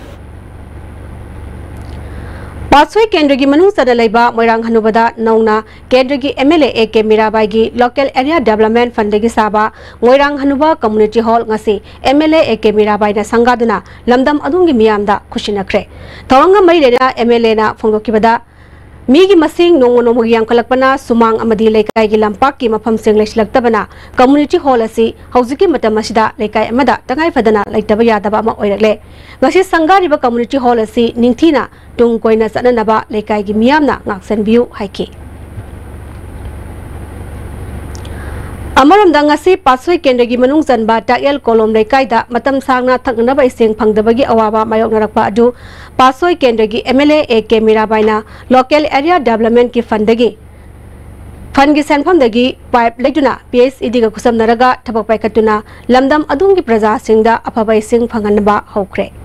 ꯄꯥꯠꯁꯣꯏ ꯀꯦꯟꯗ꯭ꯔꯒꯤ ꯃꯅꯨꯡ ꯆꯟꯅ ꯂꯩꯕ ꯃꯣꯏꯔꯥꯡ ꯍꯅꯨꯕꯗ ꯅꯧꯅ ꯀꯦꯟꯗ꯭ꯔꯒꯤ M L A A K ꯃꯤꯔꯥꯕꯥꯏꯒꯤ Local Area Development Fundꯗꯒꯤ ꯁꯥꯕ ꯃꯣꯏꯔꯥꯡ ꯍꯅꯨꯕ Community Hall ꯉꯁꯤ M L A A K ꯃꯤꯔꯥꯕꯥꯏꯅ ꯁꯪꯒꯥꯗꯨꯅ ꯂꯝꯗꯝ ꯑꯗꯨꯒꯤ ꯃꯤꯌꯥꯝꯗ ꯈꯨꯠꯁꯤꯟꯅꯈ꯭ꯔꯦ꯫ ꯊꯧꯔꯝꯒ ꯃꯔꯤ ꯂꯩꯅꯅ M L Aꯅ ꯐꯣꯡꯗꯣꯛꯈꯤꯕꯗ, ꯃꯤꯒꯤ ꯃꯁꯤꯡ ꯅꯣꯡꯃ ꯅꯣꯡꯃꯒꯤ ꯌꯥꯝꯈꯠꯂꯛꯄꯅ ꯁꯨꯃꯥꯡ ꯑꯃꯗꯤ ꯂꯩꯀꯥꯏꯒꯤ ꯂꯝꯄꯥꯛꯀꯤ ꯃꯐꯝꯁꯤꯡ ꯂꯩꯁꯤꯜꯂꯛꯇꯕꯅ Community Hall ꯑꯁꯤ ꯍꯧꯖꯤꯛꯀꯤ ꯃꯇꯝ ꯑꯁꯤꯗ ꯂꯩꯀꯥꯏ ꯑꯃꯗ ꯇꯉꯥꯏ ꯐꯗꯅ ꯂꯩꯇꯕ ꯌꯥꯗꯕ ꯑꯃ ꯑꯣꯏꯔꯛꯂꯦ꯫ ꯉꯁꯤ ꯁꯪꯒꯥꯔꯤꯕ Community Hall ꯑꯁꯤ ꯅꯤꯡꯊꯤꯅ ꯇꯨꯡ ꯀꯣꯏꯅ ꯆꯠꯅꯅꯕ ꯂꯩꯀꯥꯏꯒꯤ ꯃꯤꯌꯥꯝꯅ ꯉꯥꯛꯁꯦꯟꯕꯤꯌꯨ ꯍꯥꯏꯈꯤ꯫ ꯑꯃꯔꯣꯝꯗ, ꯉꯁꯤ ꯄꯥꯠꯁꯣꯏ ꯀꯦꯟꯗ꯭ꯔꯒꯤ ꯃꯅꯨꯡ ꯆꯟꯕ ꯇꯥꯛꯌꯦꯜ ꯀꯣꯂꯣꯝ ꯂꯩꯀꯥꯏꯗ ꯃꯇꯝ ꯁꯥꯡꯅ ꯊꯛꯅꯅꯕ ꯏꯁꯤꯡ ꯐꯪꯗꯕꯒꯤ ꯑꯋꯥꯕ ꯃꯥꯌꯣꯛꯅꯔꯛꯄ ꯑꯗꯨ ꯄꯥꯠꯁꯣꯏ ꯀꯦꯟꯗ꯭ꯔꯒꯤ M L A A K ꯃꯤꯔꯥꯕꯥꯏꯅ Local Area Developmentꯀꯤ Fundꯗꯒꯤ, Fundꯒꯤ ꯁꯦꯟꯐꯝꯗꯒꯤ pipe ꯂꯩꯗꯨꯅ P H E Dꯒ ꯈꯨꯠꯁꯝꯅꯔꯒ ꯊꯕꯛ ꯄꯥꯏꯈꯠꯇꯨꯅ ꯂꯝꯗꯝ ꯑꯗꯨꯒꯤ ꯄ꯭ꯔꯖꯥꯁꯤꯡꯗ ꯑꯐꯕ ꯏꯁꯤꯡ ꯐꯪꯍꯟꯅꯕ ꯍꯧꯈ꯭ꯔꯦ꯫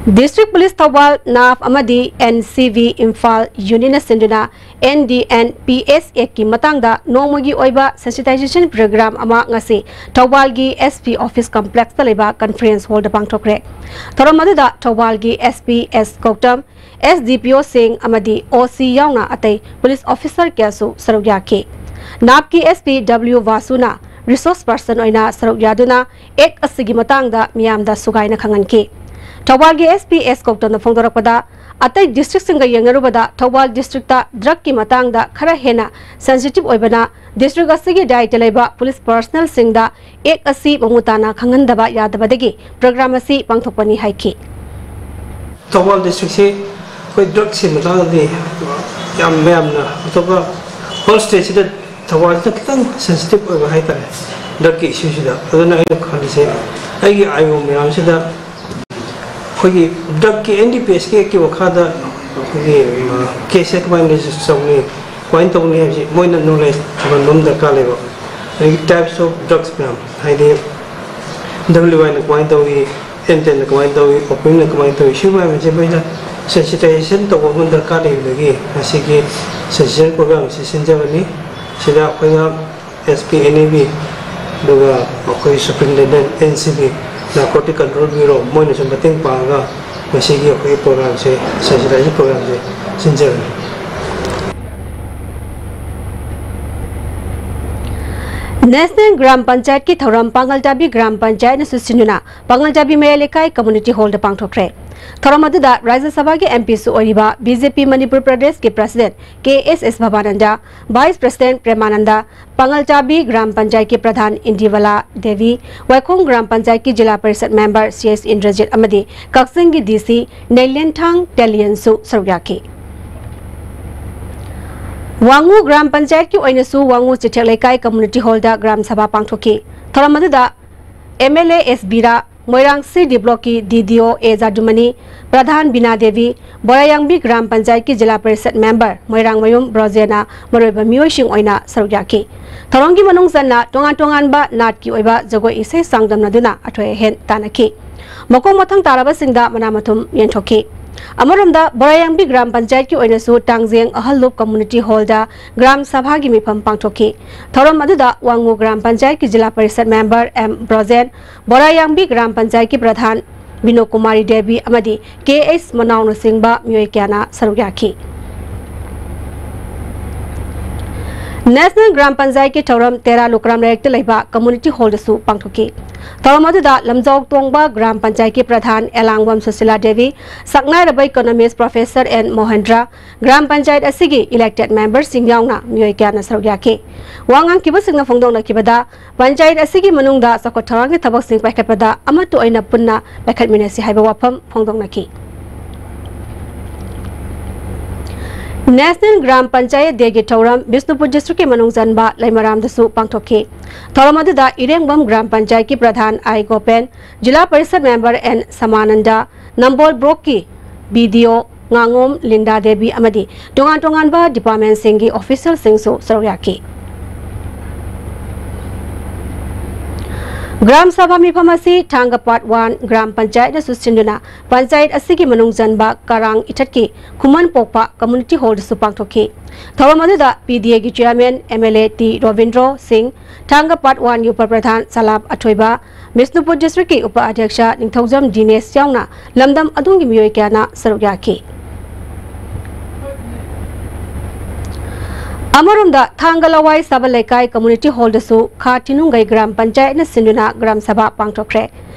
District Police ꯊꯧꯕꯥꯜ, NAF ꯑꯃꯗꯤ N C V ꯏꯝꯐꯥꯜ Unitꯅ ꯁꯤꯟꯗꯨꯅ N D N P S Actꯀꯤ ꯃꯇꯥꯡꯗ ꯅꯣꯡꯃꯒꯤ ꯑꯣꯏꯕ sensitization program ꯑꯃ ꯉꯁꯤ ꯊꯧꯕꯥꯜꯒꯤ S P Office Complexꯇ ꯂꯩꯕ Conference Hallꯗ ꯄꯥꯡꯊꯣꯛꯈ꯭ꯔꯦ꯫ ꯊꯧꯔꯝ ꯑꯗꯨꯗ ꯊꯧꯕꯥꯜꯒꯤ S P S Gautam, S D P Oꯁꯤꯡ ꯑꯃꯗꯤ O C ꯌꯥꯎꯅ ꯑꯇꯩ police officer ꯀꯌꯥꯁꯨ ꯁꯔꯨꯛ ꯌꯥꯈꯤ꯫ NAFꯀꯤ S P W ꯚꯥꯁꯨꯅ resource person ꯑꯣꯏꯅ ꯁꯔꯨꯛ ꯌꯥꯗꯨꯅ Act ꯑꯁꯤꯒꯤ ꯃꯇꯥꯡꯗ ꯃꯤꯌꯥꯝꯗ ꯁꯨꯒꯥꯏꯅ ꯈꯪꯍꯟꯈꯤ꯫ ꯊꯧꯕꯥꯜꯒꯤ S P S ꯒꯧꯇꯝꯅ ꯐꯣꯡꯗꯣꯔꯛꯄꯗ, ꯑꯇꯩ districtꯁꯤꯡꯒ ꯌꯦꯡꯅꯔꯨꯕꯗ ꯊꯧꯕꯥꯜ districtꯇ drugꯀꯤ ꯃꯇꯥꯡꯗ ꯈꯔ ꯍꯦꯟꯅ sensitive ꯑꯣꯏꯕꯅ district ꯑꯁꯤꯒꯤ ꯗꯥꯏꯇ ꯂꯩꯕ police personnelꯁꯤꯡꯗ Act ꯑꯁꯤ ꯃꯃꯨꯠ ꯇꯥꯅ ꯈꯪꯍꯟꯗꯕ ꯌꯥꯗꯕꯗꯒꯤ program ꯑꯁꯤ ꯄꯥꯡꯊꯣꯛꯄꯅꯤ ꯍꯥꯏꯈꯤ꯫ ꯊꯧꯕꯥꯜ districtꯁꯤ ꯑꯩꯈꯣꯏ drugꯁꯤ ꯃꯇꯥꯡꯗꯗꯤ ꯌꯥꯝ ꯃꯌꯥꯝꯅ ꯑꯇꯣꯞꯄ whole stateꯁꯤꯗ ꯊꯧꯕꯥꯜꯁꯤꯅ ꯈꯤꯇꯪ sensitive ꯑꯣꯏꯕ ꯍꯥꯏꯇꯥꯔꯦ drugꯀꯤ issueꯁꯤꯗ꯫ ꯑꯗꯨꯅ ꯑꯩꯅ ꯈꯜꯂꯤꯁꯦ, ꯑꯩꯒꯤ ꯑꯥꯏꯑꯣ ꯃꯌꯥꯝꯁꯤꯗ ꯑꯩꯈꯣꯏꯒꯤ drugꯀꯤ N D P Sꯀꯤ Actꯀꯤ ꯃꯈꯥꯗ ꯑꯩꯈꯣꯏꯒꯤ, ꯑ, caseꯁꯦ ꯀꯃꯥꯏꯅ register ꯇꯧꯅꯤ, ꯀꯃꯥꯏꯅ ꯇꯧꯅꯤ ꯍꯥꯏꯕꯁꯤ ꯃꯣꯏꯅ knowledge ꯐꯪꯍꯟꯕ ꯑꯃ ꯗꯔꯀꯥꯔ ꯂꯩꯕ꯫ ꯑꯗꯒꯤ types of drugs ꯃꯌꯥꯝ, ꯍꯥꯏꯗꯤ W Iꯅ ꯀꯃꯥꯏꯅ ꯇꯧꯏ, N tenꯅ ꯀꯃꯥꯏꯅ ꯇꯧꯏ, opiumꯅ ꯀꯃꯥꯏꯅ ꯇꯧꯏ, ꯁꯤ ꯃꯌꯥꯝꯁꯦ ꯃꯣꯏꯅ sensitization ꯇꯧꯕ ꯑꯃ ꯗꯔꯀꯥꯔ ꯂꯩꯕꯗꯒꯤ ꯉꯁꯤꯒꯤ sensitization program ꯑꯁꯤ ꯁꯤꯟꯖꯕꯅꯤ꯫ ꯁꯤꯗ ꯑꯩꯈꯣꯏꯅ S P N A B, ꯑꯗꯨꯒ ꯑꯩꯈꯣꯏ superintendent N C B, Narcotic Control Bureau ꯃꯣꯏꯅꯁꯨ ꯃꯇꯦꯡ ꯄꯥꯡꯉꯒ ꯉꯁꯤꯒꯤ ꯑꯩꯈꯣꯏꯒꯤ programꯁꯦ, sensitization programꯁꯦ ꯁꯤꯟꯖꯕꯅꯤ꯫ National Gram Panchayatꯀꯤ ꯊꯧꯔꯝ ꯄꯥꯉꯜꯇꯥꯕꯤ ꯒ꯭ꯔꯥꯝ ꯄꯟꯆꯥꯌꯠꯅꯁꯨ ꯁꯤꯟꯗꯨꯅ ꯄꯥꯉꯜꯇꯥꯕꯤ ꯃꯌꯥꯏ ꯂꯩꯀꯥꯏ community hallꯗ ꯄꯥꯡꯊꯣꯛꯈ꯭ꯔꯦ꯫ ꯊꯧꯔꯝ ꯑꯗꯨꯗ ꯔꯥꯖ꯭ꯌ ꯁꯚꯥꯒꯤ MPꯁꯨ ꯑꯣꯏꯔꯤꯕ BJP ꯃꯅꯤꯄꯨꯔ ꯄ꯭ꯔꯗꯦꯁꯀꯤ president ꯀꯦ ꯑꯦꯁ ꯑꯦꯁ ꯚꯕꯥꯅꯟꯗ, vice president ꯄ꯭ꯔꯦꯃꯥꯅꯟꯗ, ꯄꯥꯉꯜꯆꯥꯕꯤ ꯒ꯭ꯔꯥꯝ ꯄꯟꯆꯥꯌꯠꯀꯤ ꯄ꯭ꯔꯙꯥꯟ ꯏꯟꯗꯤꯕꯂꯥ ꯗꯦꯕꯤ, ꯋꯥꯏꯈꯣꯡ ꯒ꯭ꯔꯥꯝ ꯄꯟꯆꯥꯌꯠꯀꯤ ꯖꯤꯂꯥ parishad member C S Indrajit ꯑꯃꯗꯤ ꯀꯛꯆꯤꯡꯒꯤ ꯗꯤ ꯁꯤ ꯅꯩꯂꯦꯟꯊꯥꯡ ꯇꯦꯂꯤꯌꯟꯁꯨ ꯁꯔꯨꯛ ꯌꯥꯈꯤ꯫ ꯋꯥꯉꯨ ꯒ꯭ꯔꯥꯝ ꯄꯟꯆꯥꯌꯠꯀꯤ ꯑꯣꯏꯅꯁꯨ ꯋꯥꯉꯨ ꯆꯤꯊꯦꯛ ꯂꯩꯀꯥꯏ community hallꯗ ꯒ꯭ꯔꯥꯝ ꯁꯚꯥ ꯄꯥꯡꯊꯣꯛꯈꯤ꯫ ꯊꯧꯔꯝ ꯑꯗꯨꯗ MLA S Bira, Moirang C D blockꯀꯤ D D O A Jadumani, ꯄ꯭ꯔꯙꯥꯟ ꯕꯤꯅꯥ ꯗꯦꯕꯤ, ꯕꯣꯔꯥꯌꯥꯡꯕꯤ ꯒ꯭ꯔꯥꯝ ꯄꯟꯆꯥꯌꯠꯀꯤ ꯖꯤꯂꯥ ꯄꯔꯤꯁꯠ member ꯃꯣꯏꯔꯥꯡꯃꯌꯨꯝ ꯕ꯭ꯔꯣꯖꯦꯅ ꯃꯔꯨꯑꯣꯏꯕ ꯃꯤꯑꯣꯏꯁꯤꯡ ꯑꯣꯏꯅ ꯁꯔꯨꯛ ꯌꯥꯈꯤ꯫ ꯊꯧꯔꯝꯒꯤ ꯃꯅꯨꯡ ꯆꯟꯅ ꯇꯣꯉꯥꯟ ꯇꯣꯉꯥꯟꯕ ꯅꯥꯠꯀꯤ ꯑꯣꯏꯕ ꯖꯒꯣꯏ ꯏꯁꯩ ꯆꯥꯡꯗꯝꯅꯗꯨꯅ ꯑꯊꯣꯏ ꯑꯍꯦꯟ ꯇꯥꯟꯅꯈꯤ꯫ ꯃꯀꯣꯛ ꯃꯊꯪ ꯇꯥꯔꯕꯁꯤꯡꯗ ꯃꯅꯥ ꯃꯊꯨꯝ ꯌꯦꯟꯊꯣꯛꯈꯤ꯫ ꯑꯃꯔꯣꯝꯗ ꯕꯣꯔꯥꯌꯥꯡꯕꯤ ꯒ꯭ꯔꯥꯝ ꯄꯟꯆꯥꯌꯠꯀꯤ ꯑꯣꯏꯅꯁꯨ ꯇꯥꯡꯖꯦꯡ ꯑꯍꯜ ꯂꯨꯞ community hallꯗ ꯒ꯭ꯔꯥꯝ ꯁꯚꯥꯒꯤ ꯃꯤꯐꯝ ꯄꯥꯡꯊꯣꯛꯈꯤ꯫ ꯊꯧꯔꯝ ꯑꯗꯨꯗ ꯋꯥꯉꯨ ꯒ꯭ꯔꯥꯝ ꯄꯟꯆꯥꯌꯠꯀꯤ ꯖꯤꯂꯥ ꯄꯔꯤꯁꯠ member ꯑꯦꯝ ꯕ꯭ꯔꯣꯖꯦꯟ, ꯕꯣꯔꯥꯌꯥꯡꯕꯤ ꯒ꯭ꯔꯥꯝ ꯄꯟꯆꯥꯌꯠꯀꯤ ꯄ꯭ꯔꯙꯥꯟ ꯕꯤꯅꯣ ꯀꯨꯃꯥꯔꯤ ꯗꯦꯕꯤ ꯑꯃꯗꯤ ꯀꯦ ꯑꯩꯆ ꯃꯅꯥꯎꯅꯆꯤꯡꯕ ꯃꯤꯑꯣꯏ ꯀꯌꯥꯅ ꯁꯔꯨꯛ ꯌꯥꯈꯤ꯫ National ꯒ꯭ꯔꯥꯝ ꯄꯟꯆꯥꯌꯠꯀꯤ ꯊꯧꯔꯝ ꯇꯦꯔꯥ ꯂꯨꯀ꯭ꯔꯥꯝ ꯂꯩꯔꯛꯇ ꯂꯩꯕ community hallꯗꯁꯨ ꯄꯥꯡꯊꯣꯛꯈꯤ꯫ ꯊꯧꯔꯝ ꯑꯗꯨꯗ ꯂꯝꯖꯥꯎ ꯇꯣꯡꯕ ꯒ꯭ꯔꯥꯝ ꯄꯟꯆꯥꯌꯠꯀꯤ ꯄ꯭ꯔꯙꯥꯟ ꯑꯦꯂꯥꯡꯕꯝ ꯁꯨꯁꯤꯂꯥ ꯗꯦꯕꯤ, ꯁꯛꯅꯥꯏꯔꯕ economist professor ꯑꯦꯟ ꯃꯣꯍꯦꯟꯗ꯭ꯔ, ꯒ꯭ꯔꯥꯝ ꯄꯟꯆꯥꯌꯠ ꯑꯁꯤꯒꯤ elected memberꯁꯤꯡ ꯌꯥꯎꯅ ꯃꯤꯑꯣꯏ ꯀꯌꯥꯅ ꯁꯔꯨꯛ ꯌꯥꯈꯤ꯫ ꯋꯥ ꯉꯥꯡꯈꯤꯕꯁꯤꯡꯅ ꯐꯣꯡꯗꯣꯛꯅꯈꯤꯕꯗ, ꯄꯟꯆꯥꯌꯠ ꯑꯁꯤꯒꯤ ꯃꯅꯨꯡꯗ ꯆꯥꯎꯈꯠ ꯊꯧꯔꯥꯡꯒꯤ ꯊꯕꯛꯁꯤꯡ ꯄꯥꯏꯈꯠꯄꯗ ꯑꯃꯠꯇ ꯑꯣꯏꯅ ꯄꯨꯟꯅ ꯄꯥꯏꯈꯠꯃꯤꯟꯅꯁꯤ ꯍꯥꯏꯕ ꯋꯥꯐꯝ ꯐꯣꯡꯗꯣꯛꯅꯈꯤ꯫ National ꯒ꯭ꯔꯥꯝ ꯄꯟꯆꯥꯌꯠ Dayꯒꯤ ꯊꯧꯔꯝ ꯕꯤꯁꯅꯨꯄꯨꯔ districtꯀꯤ ꯃꯅꯨꯡ ꯆꯟꯕ ꯂꯩꯃꯔꯥꯝꯗꯁꯨ ꯄꯥꯡꯊꯣꯛꯈꯤ꯫ ꯊꯧꯔꯝ ꯑꯗꯨꯗ ꯏꯔꯦꯡꯕꯝ ꯒ꯭ꯔꯥꯝ ꯄꯟꯆꯥꯌꯠꯀꯤ ꯄ꯭ꯔꯙꯥꯟ ꯑꯥꯏ ꯒꯣꯄꯦꯟ, ꯖꯤꯂꯥ parishad member and ꯁꯃꯥꯅꯟꯗ, Nambol blockꯀꯤ BDO ꯉꯥꯉꯣꯝ Linda Devi ꯑꯃꯗꯤ ꯇꯣꯉꯥꯟ ꯇꯣꯉꯥꯟꯕ departmentꯁꯤꯡꯒꯤ officialꯁꯤꯡꯁꯨ ꯁꯔꯨꯛ ꯌꯥꯈꯤ꯫ ꯒ꯭ꯔꯥꯝ ꯁꯚꯥ ꯃꯤꯐꯝ ꯑꯁꯤ ꯊꯥꯡꯒ Part One ꯒ꯭ꯔꯥꯝ ꯄꯟꯆꯥꯌꯠꯅꯁꯨ ꯁꯤꯟꯗꯨꯅ ꯄꯟꯆꯥꯌꯠ ꯑꯁꯤꯒꯤ ꯃꯅꯨꯡ ꯆꯟꯕ ꯀꯔꯥꯡ ꯏꯊꯠꯀꯤ ꯈꯨꯃꯟ ꯄꯣꯛꯄ community hallꯗꯁꯨ ꯄꯥꯡꯊꯣꯛꯈꯤ꯫ ꯊꯧꯔꯝ ꯑꯗꯨꯗ PDAꯒꯤ chairman MLA ꯇꯤ ꯔꯣꯕꯤꯟꯗ꯭ꯔꯣ ꯁꯤꯡ, ꯊꯥꯡꯒ Part Oneꯒꯤ ꯎꯄ ꯄ꯭ꯔꯙꯥꯟ ꯁꯂꯥꯞ ꯑꯊꯣꯏꯕ, ꯕꯤꯁꯅꯨꯄꯨꯔ ꯗꯤꯁꯇ꯭ꯔꯤꯛꯀꯤ ꯎꯄ ꯑꯙ꯭ꯌꯛꯁ ꯅꯤꯡꯊꯧꯖꯝ ꯗꯤꯅꯦꯁ ꯌꯥꯎꯅ ꯂꯝꯗꯝ ꯑꯗꯨꯒꯤ ꯃꯤꯑꯣꯏ ꯀꯌꯥꯅ ꯁꯔꯨꯛ ꯌꯥꯈꯤ꯫ ꯑꯃꯔꯣꯝꯗ, ꯊꯥꯡꯒ ꯂꯋꯥꯏ ꯁꯥꯕ ꯂꯩꯀꯥꯏ ꯀꯝꯃ꯭ꯌꯨꯅꯤꯇꯤ ꯍꯣꯜꯗꯁꯨ ꯈꯥ ꯊꯤꯅꯨꯡꯒꯩ ꯒ꯭ꯔꯥꯝ ꯄꯟꯆꯥꯌꯠꯅ ꯁꯤꯟꯗꯨꯅ ꯒ꯭ꯔꯥꯝ ꯁꯚꯥ ꯄꯥꯡꯊꯣꯛꯈ꯭ꯔꯦ꯫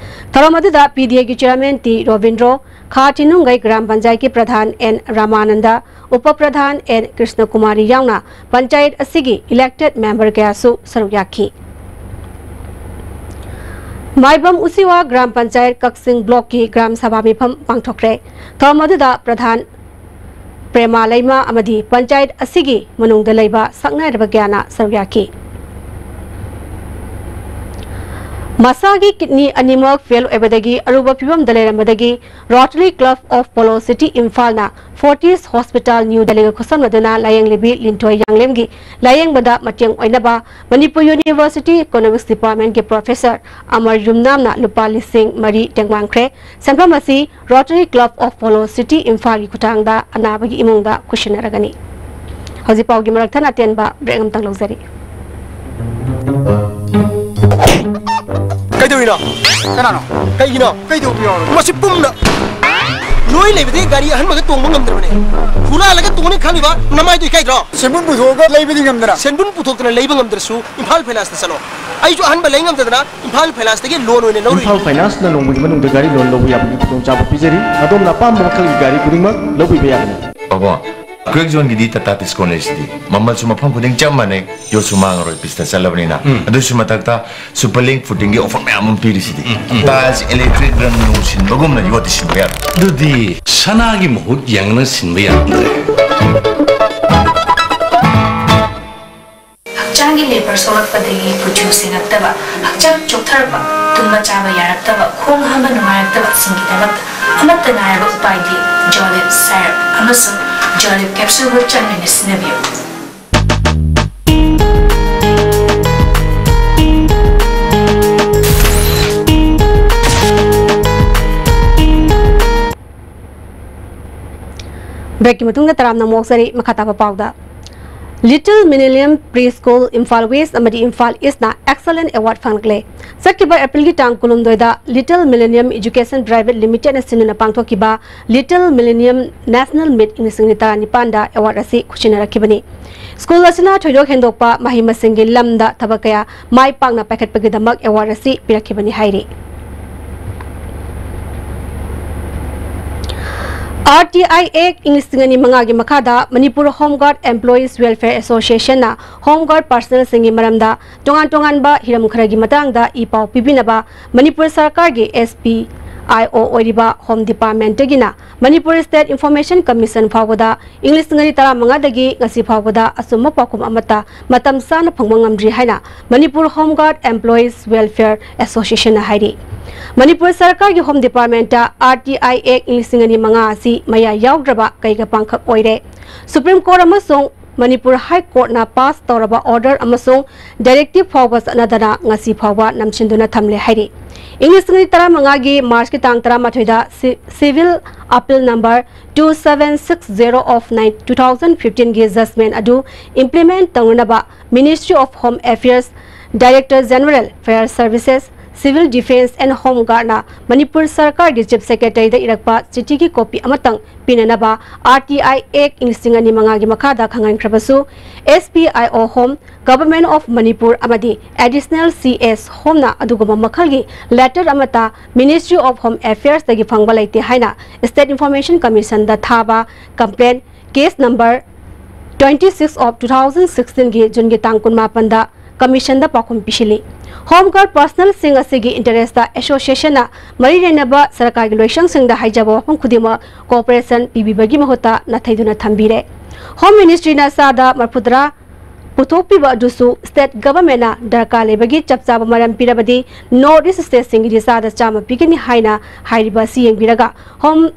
ꯊꯧꯔꯝ ꯑꯗꯨꯗ ꯄꯤ ꯗꯤ ꯑꯦꯒꯤ ꯆꯤꯌꯔꯃꯦꯟ ꯇꯤ ꯔꯣꯕꯤꯟꯗ꯭ꯔꯣ, ꯈꯥ ꯊꯤꯅꯨꯡꯒꯩ ꯒ꯭ꯔꯥꯝ ꯄꯟꯆꯥꯌꯠꯀꯤ ꯄ꯭ꯔꯙꯥꯟ ꯑꯦꯟ ꯔꯥꯃꯥꯅꯟꯗ, ꯎꯄ ꯄ꯭ꯔꯙꯥꯟ ꯑꯦꯟ ꯀ꯭ꯔꯤꯁꯅꯀꯨꯃꯥꯔꯤ ꯌꯥꯎꯅ ꯄꯟꯆꯥꯌꯠ ꯑꯁꯤꯒꯤ ꯏꯂꯦꯛꯇꯦꯗ ꯃꯦꯝꯕꯔ ꯀꯌꯥꯁꯨ ꯁꯔꯨꯛ ꯌꯥꯈꯤ꯫ ꯃꯥꯏꯕꯝ ꯎꯆꯤꯋꯥ ꯒ꯭ꯔꯥꯝ ꯄꯟꯆꯥꯌꯠ ꯀꯛꯆꯤꯡ ꯕ꯭ꯂꯣꯛꯀꯤ ꯒ꯭ꯔꯥꯝ ꯁꯚꯥ ꯃꯤꯐꯝ ꯄꯥꯡꯊꯣꯛꯈ꯭ꯔꯦ꯫ ꯊꯧꯔꯝ ꯑꯗꯨꯗ ꯄ꯭ꯔꯙꯥꯟ ꯄ꯭ꯔꯦꯃꯥ ꯂꯩꯃ ꯑꯃꯗꯤ ꯄꯟꯆꯥꯌꯠ ꯑꯁꯤꯒꯤ ꯃꯅꯨꯡꯗ ꯂꯩꯕ ꯁꯛꯅꯥꯏꯔꯕ ꯀꯌꯥꯅ ꯁꯔꯨꯛ ꯌꯥꯈꯤ꯫ ꯃꯁꯥꯒꯤ ꯀꯤꯗꯅꯤ ꯑꯅꯤꯃꯛ ꯐꯦꯜ ꯑꯣꯏꯕꯗꯒꯤ ꯑꯔꯨꯕ ꯐꯤꯕꯝꯗ ꯂꯩꯔꯝꯕꯗꯒꯤ Rotary Club of Polo City ꯏꯝꯐꯥꯜꯅ ꯐꯣꯔꯇꯤꯁ ꯍꯣꯁꯄꯤꯇꯥꯜ ꯅ꯭ꯌꯨ ꯗꯦꯜꯂꯤꯒ ꯈꯨꯠꯁꯝꯅꯗꯨꯅ ꯂꯥꯌꯦꯡꯂꯤꯕꯤ ꯂꯤꯟꯊꯣꯏ ꯌꯥꯡꯂꯦꯝꯒꯤ ꯂꯥꯌꯦꯡꯕꯗ ꯃꯇꯦꯡ ꯑꯣꯏꯅꯕ ꯃꯅꯤꯄꯨꯔ ꯌꯨꯅꯤꯚꯔꯁꯤꯇꯤ ꯏꯀꯣꯅꯣꯃꯤꯛꯁ ꯗꯤꯄꯥꯔꯠꯃꯦꯟꯒꯤ ꯄ꯭ꯔꯣꯐꯦꯁꯔ ꯑꯃꯔ ꯌꯨꯝꯅꯥꯝꯅ ꯂꯨꯄꯥ ꯂꯤꯁꯤꯡ ꯃꯔꯤ ꯇꯦꯡꯕꯥꯡꯈ꯭ꯔꯦ꯫ ꯁꯦꯟꯐꯝ ꯑꯁꯤ Rotary Club of Polo City ꯏꯝꯐꯥꯜꯒꯤ ꯈꯨꯠꯊꯥꯡꯗ ꯑꯅꯥꯕꯒꯤ ꯏꯃꯨꯡꯗ ꯈꯨꯠꯁꯤꯟꯅꯔꯒꯅꯤ꯫ ꯍꯧꯖꯤꯛ ꯄꯥꯎꯒꯤ ꯃꯔꯛ ꯊꯠꯅ ꯑꯇꯦꯟꯕ ꯕ꯭ꯔꯦꯛ ꯑꯃꯇꯪ ꯂꯧꯖꯔꯤ꯫ ꯀꯩꯗꯧꯔꯤꯅꯣ? ꯀꯅꯥꯅꯣ? ꯀꯩꯒꯤꯅꯣ? ꯀꯩꯗꯧꯕ ꯌꯥꯎꯔꯒꯦ? ꯃꯁꯤ ꯄꯨꯝꯅ ꯅꯣꯏ ꯂꯩꯕꯗꯤ ꯒꯥꯔꯤ ꯑꯍꯟꯕꯒ ꯇꯣꯡꯕ ꯉꯝꯗ꯭ꯔꯕꯅꯦ꯫ ꯍꯨꯔꯥꯜꯂꯒ ꯇꯣꯡꯅꯤ ꯈꯜꯂꯤꯕ ꯅꯃꯥꯏꯗꯣ ꯏꯀꯥꯏꯗ꯭ꯔꯣ? ꯁꯦꯟꯕꯨꯟ ꯄꯨꯊꯣꯛꯑꯒ ꯂꯩꯕꯗꯤ ꯉꯝꯗꯅ꯫ ꯁꯦꯟꯕꯨꯟ ꯄꯨꯊꯣꯛꯇꯅ ꯂꯩꯕ ꯉꯝꯗ꯭ꯔꯁꯨ ꯏꯝꯐꯥꯜ ꯐꯥꯏꯅꯥꯟꯁꯇ ꯆꯠꯂꯣ꯫ ꯑꯩꯁꯨ ꯑꯍꯟꯕ ꯂꯩ ꯉꯝꯗꯗꯅ ꯏꯝꯐꯥꯜ ꯐꯥꯏꯅꯥꯟꯁꯇꯒꯤ ꯂꯣꯟ ꯑꯣꯏꯅ ꯂꯧꯔꯨꯏ꯫ ꯏꯝꯐꯥꯜ ꯐꯥꯏꯅꯥꯟꯁꯅ ꯅꯣꯡꯃꯒꯤ ꯃꯅꯨꯡꯗ ꯒꯥꯔꯤ ꯂꯣꯟ ꯂꯧꯕ ꯌꯥꯕꯒꯤ ꯈꯨꯗꯣꯡꯆꯥꯕ ꯄꯤꯖꯔꯤ꯫ ꯑꯗꯣꯝꯅ ꯑꯄꯥꯝꯕ ꯃꯈꯜꯒꯤ ꯒꯥꯔꯤ ꯈꯨꯗꯤꯡꯃꯛ ꯂꯧꯕꯤꯕ ꯌꯥꯒꯅꯤ꯫ ꯄꯥꯕꯨꯡ, ꯀ꯭ꯔꯦꯛ ꯖꯣꯟꯒꯤꯗꯤ ꯇꯥꯇꯥ ꯇꯤꯁꯀꯣꯟ ꯂꯩꯔꯤꯁꯤꯗꯤ꯫ ꯃꯃꯜꯁꯨ ꯃꯐꯝ ꯈꯨꯗꯤꯡ ꯆꯞ ꯃꯥꯟꯅꯩ, ꯌꯣꯠꯁꯨ ꯃꯥꯡꯉꯔꯣꯏ, ꯄꯤꯁꯇ ꯆꯠꯂꯕꯅꯤꯅ꯫ ꯎꯝ꯫ ꯑꯗꯨꯁꯨ ꯃꯊꯛꯇ ꯁꯨꯄꯔ ꯂꯤꯡ ꯐꯨꯇꯤꯡꯒꯤ ꯑꯣꯐꯔ ꯃꯌꯥꯝ ꯑꯃ ꯄꯤꯔꯤꯁꯤꯗꯤ꯫ ꯎꯝ, ꯎꯝ꯫ ꯇꯥꯏꯜꯁ, ꯏꯂꯦꯛꯇ꯭ꯔꯤꯛ, ꯔꯪ ꯅꯨꯡ ꯁꯤꯟꯕꯒꯨꯝꯅ ꯌꯣꯠꯇꯤ ꯁꯤꯟꯕ ꯌꯥꯔꯣꯏ꯫ ꯑꯗꯨꯗꯤ ꯁꯅꯥꯒꯤ ꯃꯍꯨꯠ ꯌꯦꯡꯉꯒ ꯁꯤꯟꯕ ꯌꯥꯔꯝꯗ꯭ꯔꯦ꯫ ꯍꯛꯆꯥꯡꯒꯤ ꯂꯦꯕꯔ ꯁꯣꯛꯂꯛꯄꯗꯒꯤ ꯀꯨꯆꯨ ꯁꯦꯡꯉꯛꯇꯕ, ꯍꯛꯆꯥꯡ ꯆꯣꯛꯊꯔꯛꯄ, ꯇꯨꯝꯕ ꯆꯥꯕ ꯌꯥꯔꯛꯇꯕ, ꯈꯣꯡ ꯍꯥꯝꯕ ꯅꯨꯡꯉꯥꯏꯔꯛꯇꯕꯁꯤꯡꯒꯤꯗꯃꯛꯇ ꯑꯃꯠꯇ ꯉꯥꯏꯔꯕ ꯎꯄꯥꯏꯗꯤ ꯖꯣꯂꯤꯞ ꯁꯥꯏꯔꯞ ꯑꯃꯁꯨꯡ ꯖꯣꯂꯤꯞ ꯀꯦꯞꯁꯨꯜ ꯒ꯭ꯔꯨꯞ ꯆꯥꯡ ꯅꯥꯏꯅ ꯁꯤꯖꯤꯟꯅꯕꯤꯌꯨ꯫ ꯕ꯭ꯔꯦꯛꯀꯤ ꯃꯇꯨꯡꯗ ꯇꯔꯥꯝꯅ ꯑꯃꯨꯛ ꯑꯣꯛꯆꯔꯤ꯫ ꯃꯈꯥ ꯇꯥꯕ ꯄꯥꯎꯗ꯫ Little Millennium Preschool, Imphal West ꯑꯃꯗꯤ Imphal East ꯅ Excellent Award ꯐꯪꯂꯛꯂꯦ꯫ ꯆꯠꯈꯤꯕ ꯑꯦꯄ꯭ꯔꯤꯜꯒꯤ ꯇꯥꯡ ꯀꯨꯟꯍꯨꯝꯗꯣꯏꯗ Little Millennium Education Private Limited ꯅ ꯁꯤꯟꯗꯨꯅ ꯄꯥꯡꯊꯣꯛꯈꯤꯕ Little Millennium National Meet ꯏꯪ ꯂꯤꯁꯤꯡ ꯑꯅꯤ ꯇꯔꯥꯅꯤꯄꯥꯟꯗ award ꯑꯁꯤ ꯈꯨꯠꯁꯤꯟꯅꯔꯛꯈꯤꯕꯅꯤ꯫ ꯁ꯭ꯀꯨꯜ ꯑꯁꯤꯅ ꯊꯣꯏꯗꯣꯛ ꯍꯦꯟꯗꯣꯛꯄ ꯃꯍꯩ ꯃꯁꯤꯡꯒꯤ ꯂꯝꯗ ꯊꯕꯛ ꯀꯌꯥ ꯃꯥꯏ ꯄꯥꯛꯅ ꯄꯥꯏꯈꯠꯄꯒꯤꯗꯃꯛ award ꯑꯁꯤ ꯄꯤꯔꯛꯈꯤꯕꯅꯤ ꯍꯥꯏꯔꯤ꯫ R T I Act ꯏꯪ ꯂꯤꯁꯤꯡ ꯑꯅꯤ ꯃꯉꯥꯒꯤ ꯃꯈꯥꯗ Manipur Home Guard Employees Welfare Association ꯅ Home Guard personnel ꯁꯤꯡꯒꯤ ꯃꯔꯝꯗ ꯇꯣꯉꯥꯟ ꯇꯣꯉꯥꯟꯕ ꯍꯤꯔꯝ ꯈꯔꯒꯤ ꯃꯇꯥꯡꯗ ꯏ ꯄꯥꯎ ꯄꯤꯕꯤꯅꯕ ꯃꯅꯤꯄꯨꯔ ꯁꯔꯀꯥꯔꯒꯤ S P I O ꯑꯣꯏꯔꯤꯕ Home Department ꯇꯒꯤꯅ Manipur State Information Commission ꯐꯥꯎꯕꯗ ꯏꯪ ꯂꯤꯁꯤꯡ ꯑꯅꯤ ꯇꯔꯥꯃꯉꯥꯗꯒꯤ ꯉꯁꯤ ꯐꯥꯎꯕꯗ ꯑꯆꯨꯝꯕ ꯄꯥꯎꯈꯨꯝ ꯑꯃꯠꯇ ꯃꯇꯝ ꯆꯥꯅ ꯐꯪꯕ ꯉꯝꯗ꯭ꯔꯤ ꯍꯥꯏꯅ Manipur Home Guard Employees Welfare Association ꯅ ꯍꯥꯏꯔꯤ꯫ ꯃꯅꯤꯄꯨꯔ ꯁꯔꯀꯥꯔꯒꯤ Home Department ꯇ R T I Act ꯏꯪ ꯂꯤꯁꯤꯡ ꯑꯅꯤ ꯃꯉꯥ ꯑꯁꯤ ꯃꯌꯥ ꯌꯥꯎꯗ꯭ꯔꯕ ꯀꯩꯒ ꯄꯥꯡꯈꯛ ꯑꯣꯏꯔꯦ꯫ Supreme Court ꯑꯃꯁꯨꯡ ꯃꯅꯤꯄꯨꯔ High Court ꯅ pass ꯇꯧꯔꯕ order ꯑꯃꯁꯨꯡ directive ꯐꯥꯎꯕ ꯆꯠꯅꯗꯅ ꯉꯁꯤ ꯐꯥꯎꯕ ꯅꯝꯁꯤꯟꯗꯨꯅ ꯊꯝꯂꯦ ꯍꯥꯏꯔꯤ꯫ ꯏꯪ ꯂꯤꯁꯤꯡ ꯑꯅꯤ ꯇꯔꯥꯃꯉꯥꯒꯤ March ꯀꯤ ꯇꯥꯡ ꯇꯔꯥꯃꯥꯊꯣꯏꯗ ꯁꯤ-, Civil Appeal Number two seven six zero of nine, two thousand fifteen ꯒꯤ judgment ꯑꯗꯨ implement ꯇꯧꯅꯅꯕ Ministry of Home Affairs, Director General Fire Services, Civil Defence and Home Guard ꯅ ꯃꯅꯤꯄꯨꯔ ꯁꯔꯀꯥꯔꯒꯤ Chief Secretary ꯗ ꯏꯔꯛꯄ ꯆꯤꯊꯤꯒꯤ copy ꯑꯃꯇꯪ ꯄꯤꯅꯅꯕ R T I Act ꯏꯪ ꯂꯤꯁꯤꯡ ꯑꯅꯤ ꯃꯉꯥꯒꯤ ꯃꯈꯥꯗ ꯈꯪꯍꯟꯈ꯭ꯔꯕꯁꯨ, S P I O Home, Government of Manipur ꯑꯃꯗꯤ Additional C S Home ꯅ ꯑꯗꯨꯒꯨꯝꯕ ꯃꯈꯜꯒꯤ letter ꯑꯃꯠꯇ Ministry of Home Affairs ꯇꯒꯤ ꯐꯪꯕ ꯂꯩꯇꯦ ꯍꯥꯏꯅ State Information Commission ꯗ ꯊꯥꯕ complaint case number twenty six of two thousand sixteen ꯒꯤ June ꯒꯤ ꯇꯥꯡ ꯀꯨꯟꯃꯥꯄꯟꯗ Commission ꯗ ꯄꯥꯎꯈꯨꯝ ꯄꯤꯁꯤꯜꯂꯤ꯫ Home Guard personnel ꯁꯤꯡ ꯑꯁꯤꯒꯤ interest ꯇ association ꯅ ꯃꯔꯤ ꯂꯩꯅꯕ ꯁꯔꯀꯥꯔꯒꯤ ꯂꯣꯏꯁꯪꯁꯤꯡꯗ ꯍꯥꯏꯖꯕ ꯋꯥꯐꯝ ꯈꯨꯗꯤꯡꯃꯛ cooperation ꯄꯤꯕꯤꯕꯒꯤ ꯃꯍꯨꯠꯇ ꯅꯥꯊꯩꯗꯨꯅ ꯊꯝꯕꯤꯔꯦ꯫ Home Ministry ꯅ ꯆꯥꯗ ꯃꯔꯤꯐꯨꯇꯔꯥ ꯄꯨꯊꯣꯛꯄꯤꯕ ꯑꯗꯨꯁꯨ State Government ꯅ ꯗꯔꯀꯥꯔ ꯂꯩꯕꯒꯤ ꯆꯞ ꯆꯥꯕ ꯃꯔꯝ ꯄꯤꯔꯕꯗꯤ North East State ꯁꯤꯡꯒꯤꯗꯤ ꯆꯥꯗ ꯆꯥꯝꯃ ꯄꯤꯒꯅꯤ ꯍꯥꯏꯅ ꯍꯥꯏꯔꯤꯕ ꯑꯁꯤ ꯌꯦꯡꯕꯤꯔꯒ Home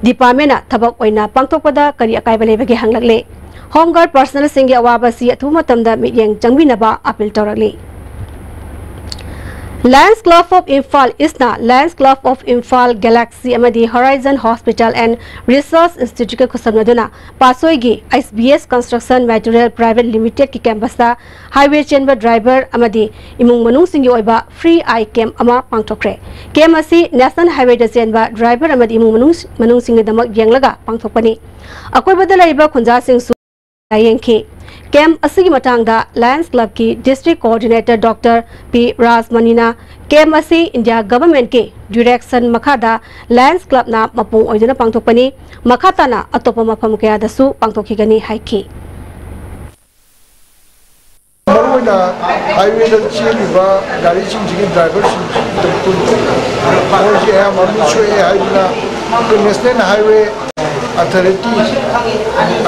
Department ꯅ ꯊꯕꯛ ꯑꯣꯏꯅ ꯄꯥꯡꯊꯣꯛꯄꯗ ꯀꯔꯤ ꯑꯀꯥꯏꯕ ꯂꯩꯕꯒꯦ ꯍꯪꯂꯛꯂꯦ꯫ Home Guard personnel ꯁꯤꯡꯒꯤ ꯑꯋꯥꯕ ꯑꯁꯤ ꯑꯊꯨꯕ ꯃꯇꯝꯗ ꯃꯤꯠꯌꯦꯡ ꯆꯪꯕꯤꯅꯕ appeal ꯇꯧꯔꯛꯂꯤ꯫ Lions Club of Imphal Eastꯅ Lions Club of Imphal Galaxy ꯑꯃꯗꯤ Horizon Hospital and Research Instituteꯀ ꯈꯨꯠꯁꯝꯅꯗꯨꯅ ꯄꯥꯠꯁꯣꯏꯒꯤ S B S Construction Material Private Limitedꯀꯤ campusꯇ highway ꯆꯦꯟꯕ driver ꯑꯃꯗꯤ ꯏꯃꯨꯡ ꯃꯅꯨꯡꯁꯤꯡꯒꯤ ꯑꯣꯏꯕ free eye camp ꯑꯃ ꯄꯥꯡꯊꯣꯛꯈ꯭ꯔꯦ꯫ Camp ꯑꯁꯤ National Highwayꯗ ꯆꯦꯟꯕ driver ꯑꯃꯗꯤ ꯏꯃꯨꯡ ꯃꯅꯨꯡ, ꯃꯅꯨꯡꯁꯤꯡꯒꯤꯗꯃꯛ ꯌꯦꯡꯂꯒ ꯄꯥꯡꯊꯣꯛꯄꯅꯤ꯫ ꯑꯀꯣꯏꯕꯗ ꯂꯩꯔꯤꯕ ꯈꯨꯟꯖꯥꯁꯤꯡꯁꯨ ꯂꯥꯌꯦꯡꯈꯤ꯫ Camp ꯑꯁꯤꯒꯤ ꯃꯇꯥꯡꯗ Lions Clubꯀꯤ District Coordinator Doctor P ꯔꯥꯖꯃꯅꯤꯅ camp ꯑꯁꯤ India Governmentꯀꯤ direction ꯃꯈꯥꯗ Lions Clubꯅ ꯃꯄꯨꯡ ꯑꯣꯏꯗꯨꯅ ꯄꯥꯡꯊꯣꯛꯄꯅꯤ꯫ ꯃꯈꯥ ꯇꯥꯅ ꯑꯇꯣꯞꯄ ꯃꯐꯝ ꯀꯌꯥꯗꯁꯨ ꯄꯥꯡꯊꯣꯛꯈꯤꯒꯅꯤ ꯍꯥꯏꯈꯤ꯫ ꯃꯔꯨꯑꯣꯏꯅ highwayꯗ ꯆꯦꯜꯂꯤꯕ ꯒꯥꯔꯤꯁꯤꯡꯁꯤꯒꯤ driverꯁꯤꯡꯁꯤꯒꯤꯗꯃꯛꯇ ꯃꯣꯏꯁꯤ ꯑꯌꯥꯝꯕ ꯃꯤ ꯁꯣꯛꯑꯦ ꯍꯥꯏꯗꯨꯅ ꯑꯩꯈꯣꯏ National Highway Authority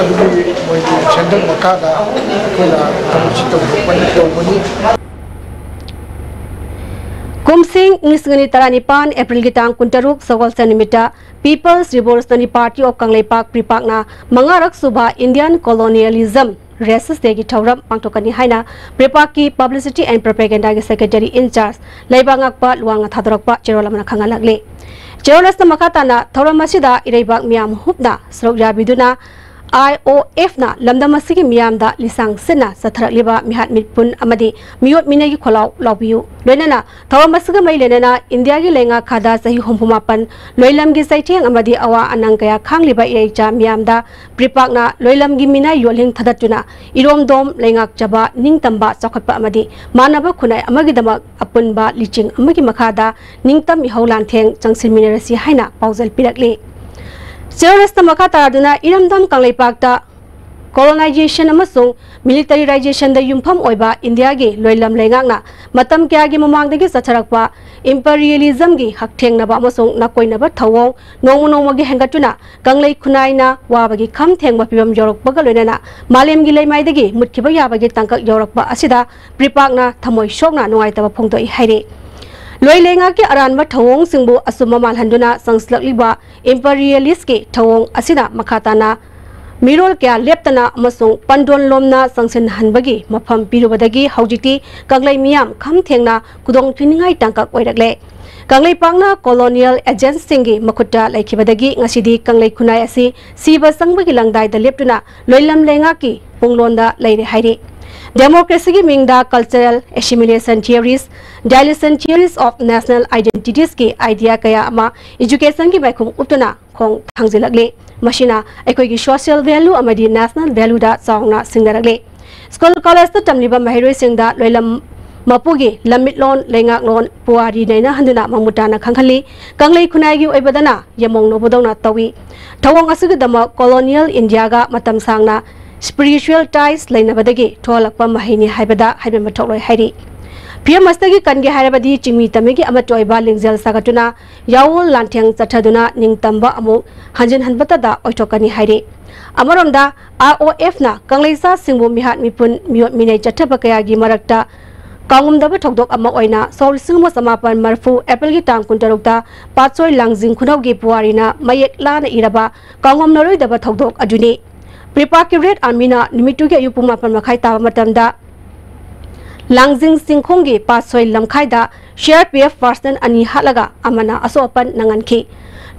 ꯑꯗꯨꯒꯤ ꯃꯣꯏꯒꯤ ꯁꯦꯟꯇꯔ ꯃꯈꯥꯗ ꯑꯩꯈꯣꯏꯅ ꯊꯕꯛꯁꯤ ꯇꯧꯊꯣꯛꯄꯅꯤ, ꯇꯧꯕꯅꯤ꯫ ꯀꯨꯝꯁꯤꯡ ꯂꯤꯁꯤꯡ ꯑꯅꯤ ꯇꯔꯥꯅꯤꯄꯥꯟ Aprilꯒꯤ ꯇꯥꯡ ꯀꯨꯟꯇꯔꯨꯛ ꯁꯒꯣꯜꯁꯦꯟ ꯅꯨꯃꯤꯠꯇ People's Revolutionary Party of Kangleipak ꯄ꯭ꯔꯤꯄꯥꯛꯅ ꯃꯉꯥꯔꯛ ꯁꯨꯕ Indian Colonialism Resist Dayꯒꯤ ꯊꯧꯔꯝ ꯄꯥꯡꯊꯣꯛꯀꯅꯤ ꯍꯥꯏꯅ ꯄ꯭ꯔꯤꯄꯥꯛꯀꯤ Publicity and Propagandaꯒꯤ Secretary in Charge ꯂꯩꯕꯥꯛ ꯉꯥꯛꯄ ꯂꯨꯋꯥꯡꯅ ꯊꯥꯗꯣꯔꯛꯄ ꯆꯦꯔꯣꯜ ꯑꯃꯅ ꯈꯪꯍꯜꯂꯛꯂꯤ꯫ ꯆꯦꯔꯣꯜ ꯑꯁꯤꯗ ꯃꯈꯥ ꯇꯥꯅ ꯊꯧꯔꯝ ꯑꯁꯤꯗ ꯏꯔꯩꯕꯥꯛ ꯃꯤꯌꯥꯝ ꯍꯨꯞꯅ ꯁꯔꯨꯛ ꯌꯥꯕꯤꯗꯨꯅ I O Fꯅ ꯂꯝꯗꯝ ꯑꯁꯤꯒꯤ ꯃꯤꯌꯥꯝꯗ ꯂꯤꯁꯥꯡ ꯁꯤꯠꯅ ꯆꯠꯊꯔꯛꯂꯤꯕ ꯃꯤꯍꯥꯠ ꯃꯤꯄꯨꯟ ꯑꯃꯗꯤ ꯃꯤꯑꯣꯠ ꯃꯤꯅꯩꯒꯤ ꯈꯣꯜꯂꯥꯎ ꯂꯥꯎꯕꯤꯌꯨ꯫ ꯂꯣꯏꯅꯅ ꯊꯧꯔꯝ ꯑꯁꯤꯒ ꯃꯔꯤ ꯂꯩꯅꯅ ꯏꯟꯗꯤꯌꯥꯒꯤ ꯂꯩꯉꯥꯛ ꯈꯥꯗ ꯆꯍꯤ ꯍꯨꯝꯐꯨ ꯃꯥꯄꯟ ꯂꯣꯏꯂꯝꯒꯤ ꯆꯩꯊꯦꯡ ꯑꯃꯗꯤ ꯑꯋꯥ ꯑꯅꯪ ꯀꯌꯥ ꯈꯥꯡꯂꯤꯕ ꯏꯔꯩꯆꯥ ꯃꯤꯌꯥꯝꯗ ꯄ꯭ꯔꯤꯄꯥꯛꯅ ꯂꯣꯏꯂꯝꯒꯤ ꯃꯤꯅꯥꯏ ꯌꯣꯠꯂꯤꯡ ꯊꯥꯗꯠꯇꯨꯅ ꯏꯔꯣꯝꯗꯣꯝ ꯂꯩꯉꯥꯛꯆꯕ, ꯅꯤꯡꯇꯝꯕ, ꯆꯥꯎꯈꯠꯄ ꯑꯃꯗꯤ ꯃꯥꯟꯅꯕ ꯈꯨꯟꯅꯥꯏ ꯑꯃꯒꯤꯗꯃꯛ ꯑꯄꯨꯟꯕ ꯂꯤꯆꯤꯡ ꯑꯃꯒꯤ ꯃꯈꯥꯗ ꯅꯤꯡꯇꯝ ꯏꯍꯧ ꯂꯥꯟꯊꯦꯡ ꯆꯪꯁꯤꯟꯃꯤꯟꯅꯔꯁꯤ ꯍꯥꯏꯅ ꯄꯥꯎꯖꯦꯜ ꯄꯤꯔꯛꯂꯤ꯫ ꯆꯦꯔꯣꯜ ꯑꯁꯤꯗ ꯃꯈꯥ ꯇꯥꯗꯨꯅ ꯏꯔꯝꯗꯝ ꯀꯪꯂꯩꯄꯥꯛꯇ colonization ꯑꯃꯁꯨꯡ militarizationꯗ ꯌꯨꯝꯐꯝ ꯑꯣꯏꯕ ꯏꯟꯗꯤꯌꯥꯒꯤ ꯂꯣꯏꯂꯝ ꯂꯩꯉꯥꯛꯅ ꯃꯇꯝ ꯀꯌꯥꯒꯤ ꯃꯃꯥꯡꯗꯒꯤ ꯆꯠꯊꯔꯛꯄ imperialismꯒꯤ ꯍꯛꯊꯦꯡꯅꯕ ꯑꯃꯁꯨꯡ ꯅꯥꯀꯣꯏꯅꯕ ꯊꯧꯑꯣꯡ ꯅꯣꯡꯃ ꯅꯣꯡꯃꯒꯤ ꯍꯦꯟꯒꯠꯇꯨꯅ ꯀꯪꯂꯩ ꯈꯨꯟꯅꯥꯏꯅ ꯋꯥꯕꯒꯤ ꯈꯝ ꯊꯦꯡꯕ ꯐꯤꯚꯝ ꯌꯧꯔꯛꯄꯒ ꯂꯣꯏꯅꯅ ꯃꯥꯂꯦꯝꯒꯤ ꯂꯩꯃꯥꯏꯗꯒꯤ ꯃꯨꯠꯈꯤꯕ ꯌꯥꯕꯒꯤ ꯇꯥꯡꯀꯛ ꯌꯧꯔꯛꯄ ꯑꯁꯤꯗ ꯄ꯭ꯔꯤꯄꯥꯛꯅ ꯊꯃꯣꯏ ꯁꯣꯛꯅ ꯅꯨꯡꯉꯥꯏꯇꯕ ꯐꯣꯡꯗꯣꯛꯏ ꯍꯥꯏꯔꯤ꯫ ꯂꯣꯏ ꯂꯩꯉꯥꯛꯀꯤ ꯑꯔꯥꯟꯕ ꯊꯧꯑꯣꯡꯁꯤꯡꯕꯨ ꯑꯆꯨꯝꯕ ꯃꯥꯜꯍꯟꯗꯨꯅ ꯆꯪꯁꯤꯜꯂꯛꯂꯤꯕ imperialistꯀꯤ ꯊꯧꯑꯣꯡ ꯑꯁꯤꯅ ꯃꯈꯥ ꯇꯥꯅ ꯃꯤꯔꯣꯜ ꯀꯌꯥ ꯂꯦꯞꯇꯅ ꯑꯃꯁꯨꯡ ꯄꯟꯗꯣꯟ ꯂꯣꯝꯅ ꯆꯪꯁꯤꯟꯍꯟꯕꯒꯤ ꯃꯐꯝ ꯄꯤꯔꯨꯕꯗꯒꯤ ꯍꯧꯖꯤꯛꯇꯤ ꯀꯪꯂꯩ ꯃꯤꯌꯥꯝ ꯈꯝ ꯊꯦꯡꯅ ꯈꯨꯗꯣꯡ ꯊꯤꯅꯤꯡꯉꯥꯏ ꯇꯥꯡꯀꯛ ꯑꯣꯏꯔꯛꯂꯦ꯫ ꯀꯪꯂꯩꯄꯥꯛꯅ colonial agentꯁꯤꯡꯒꯤ ꯃꯈꯨꯠꯇ ꯂꯩꯈꯤꯕꯗꯒꯤ ꯉꯁꯤꯗꯤ ꯀꯪꯂꯩ ꯈꯨꯟꯅꯥꯏ ꯑꯁꯤ ꯁꯤꯕ ꯆꯪꯕꯒꯤ ꯂꯪꯗꯥꯏꯗ ꯂꯦꯞꯇꯨꯅ ꯂꯣꯏꯂꯝ ꯂꯩꯉꯥꯛꯀꯤ ꯄꯨꯡꯂꯣꯟꯗ ꯂꯩꯔꯦ ꯍꯥꯏꯔꯤ꯫ Democracyꯒꯤ ꯃꯤꯡꯗ cultural assimilation theories, dilution theories of national identitiesꯀꯤ idea ꯀꯌꯥ ꯑꯃ educationꯒꯤ ꯃꯥꯏꯈꯨꯝ ꯎꯞꯇꯨꯅ ꯈꯣꯡ ꯊꯥꯡꯖꯤꯜꯂꯛꯂꯤ꯫ ꯃꯁꯤꯅ ꯑꯩꯈꯣꯏꯒꯤ social value ꯑꯃꯗꯤ national valueꯗ ꯆꯥꯎꯅ ꯁꯤꯡꯅꯔꯛꯂꯤ꯫ School collegeꯇ ꯇꯝꯂꯤꯕ ꯃꯍꯩꯔꯣꯏꯁꯤꯡꯗ ꯂꯣꯏꯂꯝ ꯃꯄꯨꯒꯤ ꯂꯝꯃꯤꯠꯂꯣꯟ, ꯂꯩꯉꯥꯛꯂꯣꯟ, ꯄꯨꯋꯥꯔꯤ ꯅꯩꯅꯍꯟꯗꯨꯅ ꯃꯃꯨꯠ ꯇꯥꯅ ꯈꯪꯍꯜꯂꯤ꯫ ꯀꯪꯂꯩ ꯈꯨꯟꯅꯥꯏꯒꯤ ꯑꯣꯏꯕꯗꯅ ꯌꯦꯃꯣꯡ ꯅꯧꯕꯗꯧꯅ ꯇꯧꯏ꯫ ꯊꯧꯑꯣꯡ ꯑꯁꯤꯒꯤꯗꯃꯛ colonial Indiaꯒ ꯃꯇꯝ ꯁꯥꯡꯅ spiritual ties ꯂꯩꯅꯕꯗꯒꯤ ꯊꯣꯛꯍꯜꯂꯛꯄ ꯃꯍꯩꯅꯤ ꯍꯥꯏꯕꯗ ꯍꯥꯏꯕ ꯃꯊꯧ ꯂꯣꯏ ꯍꯥꯏꯔꯤ꯫ ꯐꯤꯚꯝ ꯑꯁꯤꯗꯒꯤ ꯀꯟꯒꯦ ꯍꯥꯏꯔꯕꯗꯤ ꯆꯤꯡꯃꯤ ꯇꯝꯃꯤꯒꯤ ꯑꯃꯠꯇ ꯑꯣꯏꯕ ꯂꯤꯡꯖꯦꯜ ꯁꯥꯒꯠꯇꯨꯅ ꯌꯥꯑꯣꯜ ꯂꯥꯟꯊꯦꯡ ꯆꯠꯊꯗꯨꯅ ꯅꯤꯡꯇꯝꯕ ꯑꯃꯨꯛ ꯍꯟꯖꯤꯟꯍꯟꯕꯇꯗ ꯑꯣꯏꯊꯣꯛꯀꯅꯤ ꯍꯥꯏꯔꯤ꯫ ꯑꯃꯔꯣꯝꯗ, IOFꯅ ꯀꯪꯂꯩꯆꯥꯁꯤꯡꯕꯨ ꯃꯤꯍꯥꯠ ꯃꯤꯄꯨꯟ, ꯃꯤꯑꯣꯠ ꯃꯤꯅꯩ ꯆꯠꯊꯕ ꯀꯌꯥꯒꯤ ꯃꯔꯛꯇ ꯀꯥꯎꯉꯝꯗꯕ ꯊꯧꯗꯣꯛ ꯑꯃ ꯑꯣꯏꯅ ꯁꯣꯛ ꯂꯤꯁꯤꯡ ꯑꯃ ꯆꯃꯥꯄꯟ ꯃꯔꯤꯐꯨ Aprilꯒꯤ ꯇꯥꯡ ꯀꯨꯟꯇꯔꯨꯛꯇ ꯄꯥꯠꯁꯣꯏ ꯂꯥꯡꯖꯤꯡ ꯈꯨꯅꯧꯒꯤ ꯄꯨꯋꯥꯔꯤꯅ ꯃꯌꯦꯛ ꯂꯥꯅ ꯏꯔꯕ ꯀꯥꯎꯉꯝꯂꯔꯣꯏꯗꯕ ꯊꯧꯗꯣꯛ ꯑꯗꯨꯅꯤ꯫ ꯄ꯭ꯔꯤꯄꯥꯛꯀꯤ Red Armyꯅ ꯅꯨꯃꯤꯠꯇꯨꯒꯤ ꯑꯌꯨꯛ ꯄꯨꯡ ꯃꯥꯄꯟ ꯃꯈꯥꯏ ꯇꯥꯕ ꯃꯇꯝꯗ ꯂꯥꯡꯖꯤꯡ ꯆꯤꯡꯈꯣꯡꯒꯤ ꯄꯥꯠꯁꯣꯏ ꯂꯝꯈꯥꯏꯗ CRPF personnel ꯑꯅꯤ ꯍꯥꯠꯂꯒ ꯑꯃꯅ ꯑꯁꯣꯛ ꯑꯄꯟ ꯅꯪꯍꯟꯈꯤ꯫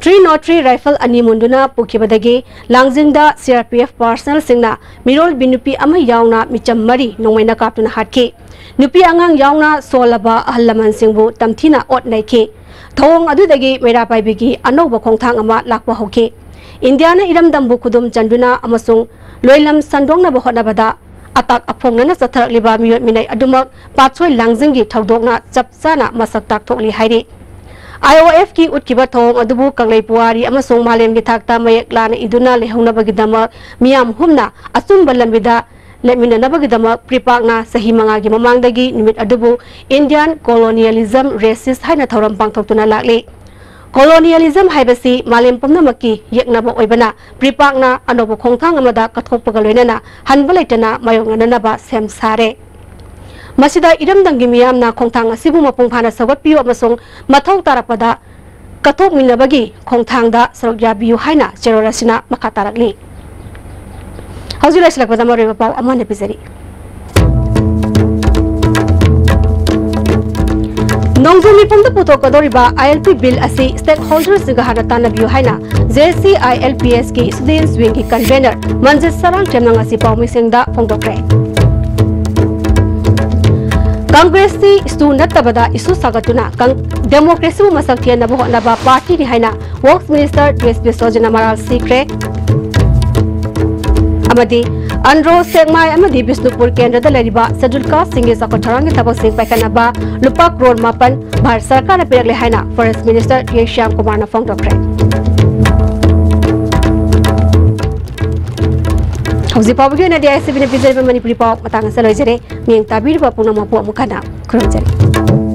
Three nought three rifle ꯑꯅꯤ ꯃꯨꯟꯗꯨꯅ ꯄꯨꯈꯤꯕꯗꯒꯤ ꯂꯥꯡꯖꯤꯡꯗ CRPF personnelꯁꯤꯡꯅ ꯃꯤꯔꯣꯜꯕꯤ ꯅꯨꯄꯤ ꯑꯃ ꯌꯥꯎꯅ ꯃꯤꯆꯝ ꯃꯔꯤ ꯅꯣꯡꯃꯩꯅ ꯀꯥꯞꯇꯨꯅ ꯍꯥꯠꯈꯤ꯫ ꯅꯨꯄꯤ ꯑꯉꯥꯡ ꯌꯥꯎꯅ ꯁꯣꯜꯂꯕ ꯑꯍꯜ ꯂꯃꯟꯁꯤꯡꯕꯨ ꯇꯝꯊꯤꯅ ꯑꯣꯠ ꯅꯩꯈꯤ꯫ ꯊꯧꯑꯣꯡ ꯑꯗꯨꯗꯒꯤ ꯃꯩꯔꯥ ꯄꯥꯏꯕꯤꯒꯤ ꯑꯅꯧꯕ ꯈꯣꯡꯊꯥꯡ ꯑꯃ ꯂꯥꯛꯄ ꯍꯧꯈꯤ꯫ ꯏꯟꯗꯤꯌꯥꯅ ꯏꯔꯝꯗꯝꯕꯨ ꯈꯨꯗꯨꯝ ꯆꯟꯗꯨꯅ ꯑꯃꯁꯨꯡ ꯂꯣꯏꯂꯝ ꯁꯟꯗꯣꯛꯅꯕ ꯍꯣꯠꯅꯕꯗ ꯑꯇꯥꯛ ꯑꯐꯣꯡꯅꯅ ꯆꯠꯊꯔꯛꯂꯤꯕ ꯃꯤꯑꯣꯠ ꯃꯤꯅꯩ ꯑꯗꯨꯃꯛ ꯄꯥꯠꯁꯣꯏ ꯂꯥꯡꯖꯤꯡꯒꯤ ꯊꯧꯗꯣꯛꯅ ꯆꯞ ꯆꯥꯅ ꯃꯁꯛ ꯇꯥꯛꯊꯣꯛꯂꯤ ꯍꯥꯏꯔꯤ꯫ IOFꯀꯤ ꯎꯠꯈꯤꯕ ꯊꯧꯑꯣꯡ ꯑꯗꯨꯕꯨ ꯀꯪꯂꯩ ꯄꯨꯋꯥꯔꯤ ꯑꯃꯁꯨꯡ ꯃꯥꯂꯦꯝꯒꯤ ꯊꯥꯛꯇ ꯃꯌꯦꯛ ꯂꯥꯅ ꯏꯗꯨꯅ ꯂꯩꯍꯧꯅꯕꯒꯤꯗꯃꯛ ꯃꯤꯌꯥꯝ ꯍꯨꯝꯅ ꯑꯆꯨꯝꯕ ꯂꯝꯕꯤꯗ ꯂꯦꯞꯃꯤꯟꯅꯅꯕꯒꯤꯗꯃꯛ ꯄ꯭ꯔꯤꯄꯥꯛꯅ ꯆꯍꯤ ꯃꯉꯥꯒꯤ ꯃꯃꯥꯡꯗꯒꯤ ꯅꯨꯃꯤꯠ ꯑꯗꯨꯕꯨ Indian Colonialism Resist ꯍꯥꯏꯅ ꯊꯧꯔꯝ ꯄꯥꯡꯊꯣꯛꯇꯨꯅ ꯂꯥꯛꯂꯤ꯫ Colonialism ꯍꯥꯏꯕꯁꯤ ꯃꯥꯂꯦꯝ ꯄꯨꯝꯅꯃꯛꯀꯤ ꯌꯦꯛꯅꯕ ꯑꯣꯏꯕꯅ, ꯄ꯭ꯔꯤꯄꯥꯛꯅ ꯑꯅꯧꯕ ꯈꯣꯡꯊꯥꯡ ꯑꯃꯗ ꯀꯠꯊꯣꯛꯄꯒ ꯂꯣꯏꯅꯅ ꯍꯟꯕ ꯂꯩꯇꯅ ꯃꯥꯌꯣꯛꯅꯅꯅꯕ ꯁꯦꯝ ꯁꯥꯔꯦ꯫ ꯃꯁꯤꯗ ꯏꯔꯝꯗꯝꯒꯤ ꯃꯤꯌꯥꯝꯅ ꯈꯣꯡꯊꯥꯡ ꯑꯁꯤꯕꯨ ꯃꯄꯨꯡ ꯐꯥꯅ ꯁꯧꯒꯠꯄꯤꯌꯨ ꯑꯃꯁꯨꯡ ꯃꯊꯧ ꯇꯥꯔꯛꯄꯗ ꯀꯠꯊꯣꯛꯃꯤꯟꯅꯕꯒꯤ ꯈꯣꯡꯊꯥꯡꯗ ꯁꯔꯨꯛ ꯌꯥꯕꯤꯌꯨ ꯍꯥꯏꯅ ꯆꯦꯔꯣꯜ ꯑꯁꯤꯅ ꯃꯈꯥ ꯇꯥꯔꯛꯂꯤ꯫ ꯍꯧꯖꯤꯛ ꯂꯣꯏꯁꯤꯜꯂꯛꯄꯗ ꯃꯔꯨꯑꯣꯏꯕ ꯄꯥꯎ ꯑꯃ ꯍꯟꯅ ꯄꯤꯖꯔꯤ꯫ ꯅꯣꯡꯖꯨ ꯃꯤꯐꯝꯗ ꯄꯨꯊꯣꯛꯀꯗꯧꯔꯤꯕ ILP bill ꯑꯁꯤ stakeholderꯁꯤꯡꯒ ꯍꯥꯟꯅ ꯇꯥꯟꯅꯕꯤꯌꯨ ꯍꯥꯏꯅ JCILPSꯀꯤ students wingꯒꯤ convener ꯃꯟꯖꯤꯠ ꯁꯔꯥꯡꯊꯦꯝꯅ ꯉꯁꯤ ꯄꯥꯎꯃꯤꯁꯤꯡꯗ ꯐꯣꯡꯗꯣꯛꯈ꯭ꯔꯦ꯫ ꯀꯪꯒ꯭ꯔꯦꯁꯇꯤ issue ꯅꯠꯇꯕꯗ issue ꯁꯥꯒꯠꯇꯨꯅ ꯀꯪ-, democracyꯕꯨ ꯃꯁꯛ ꯊꯦꯟꯅꯕ ꯍꯣꯠꯅꯕ partyꯅꯤ ꯍꯥꯏꯅ Works Minister ꯇꯦꯖ ꯕꯤꯁ꯭ꯋꯖꯤꯠꯅ ꯃꯔꯥꯜ ꯁꯤꯈ꯭ꯔꯦ꯫ ꯑꯃꯗꯤ ꯑꯟꯗ꯭ꯔꯣ, ꯁꯦꯛꯃꯥꯏ ꯑꯃꯗꯤ ꯕꯤꯁꯅꯨꯄꯨꯔ ꯀꯦꯟꯗ꯭ꯔꯗ ꯂꯩꯔꯤꯕ Scheduled casteꯁꯤꯡꯒꯤ ꯆꯥꯎꯈꯠ ꯊꯧꯔꯥꯡꯒꯤ ꯊꯕꯛꯁꯤꯡ ꯄꯥꯏꯈꯠꯅꯕ ꯂꯨꯄꯥ ꯀ꯭ꯔꯣꯔ ꯃꯥꯄꯟ ꯚꯥꯔꯠ ꯁꯔꯀꯥꯔꯅ ꯄꯤꯔꯛꯂꯦ ꯍꯥꯏꯅ Forest Minister ꯇꯦ ꯁ꯭ꯌꯥꯝ ꯀꯨꯃꯥꯔꯅ ꯐꯣꯡꯗꯣꯛꯈ꯭ꯔꯦ꯫ ꯍꯧꯖꯤꯛ ꯐꯥꯎꯕꯒꯤ ꯑꯣꯏꯅꯗꯤ ISTVꯅ ꯄꯤꯖꯔꯤꯕ ꯃꯅꯤꯄꯨꯔꯤ ꯄꯥꯎ ꯃꯇꯥꯡ ꯑꯁꯤꯗ ꯂꯣꯏꯖꯔꯦ꯫ ꯃꯤꯠꯌꯦꯡ ꯇꯥꯕꯤꯔꯤꯕ ꯄꯨꯝꯅꯃꯛꯄꯨ ꯑꯃꯨꯛ ꯍꯟꯅ ꯈꯨꯔꯨꯝꯖꯔꯤ꯫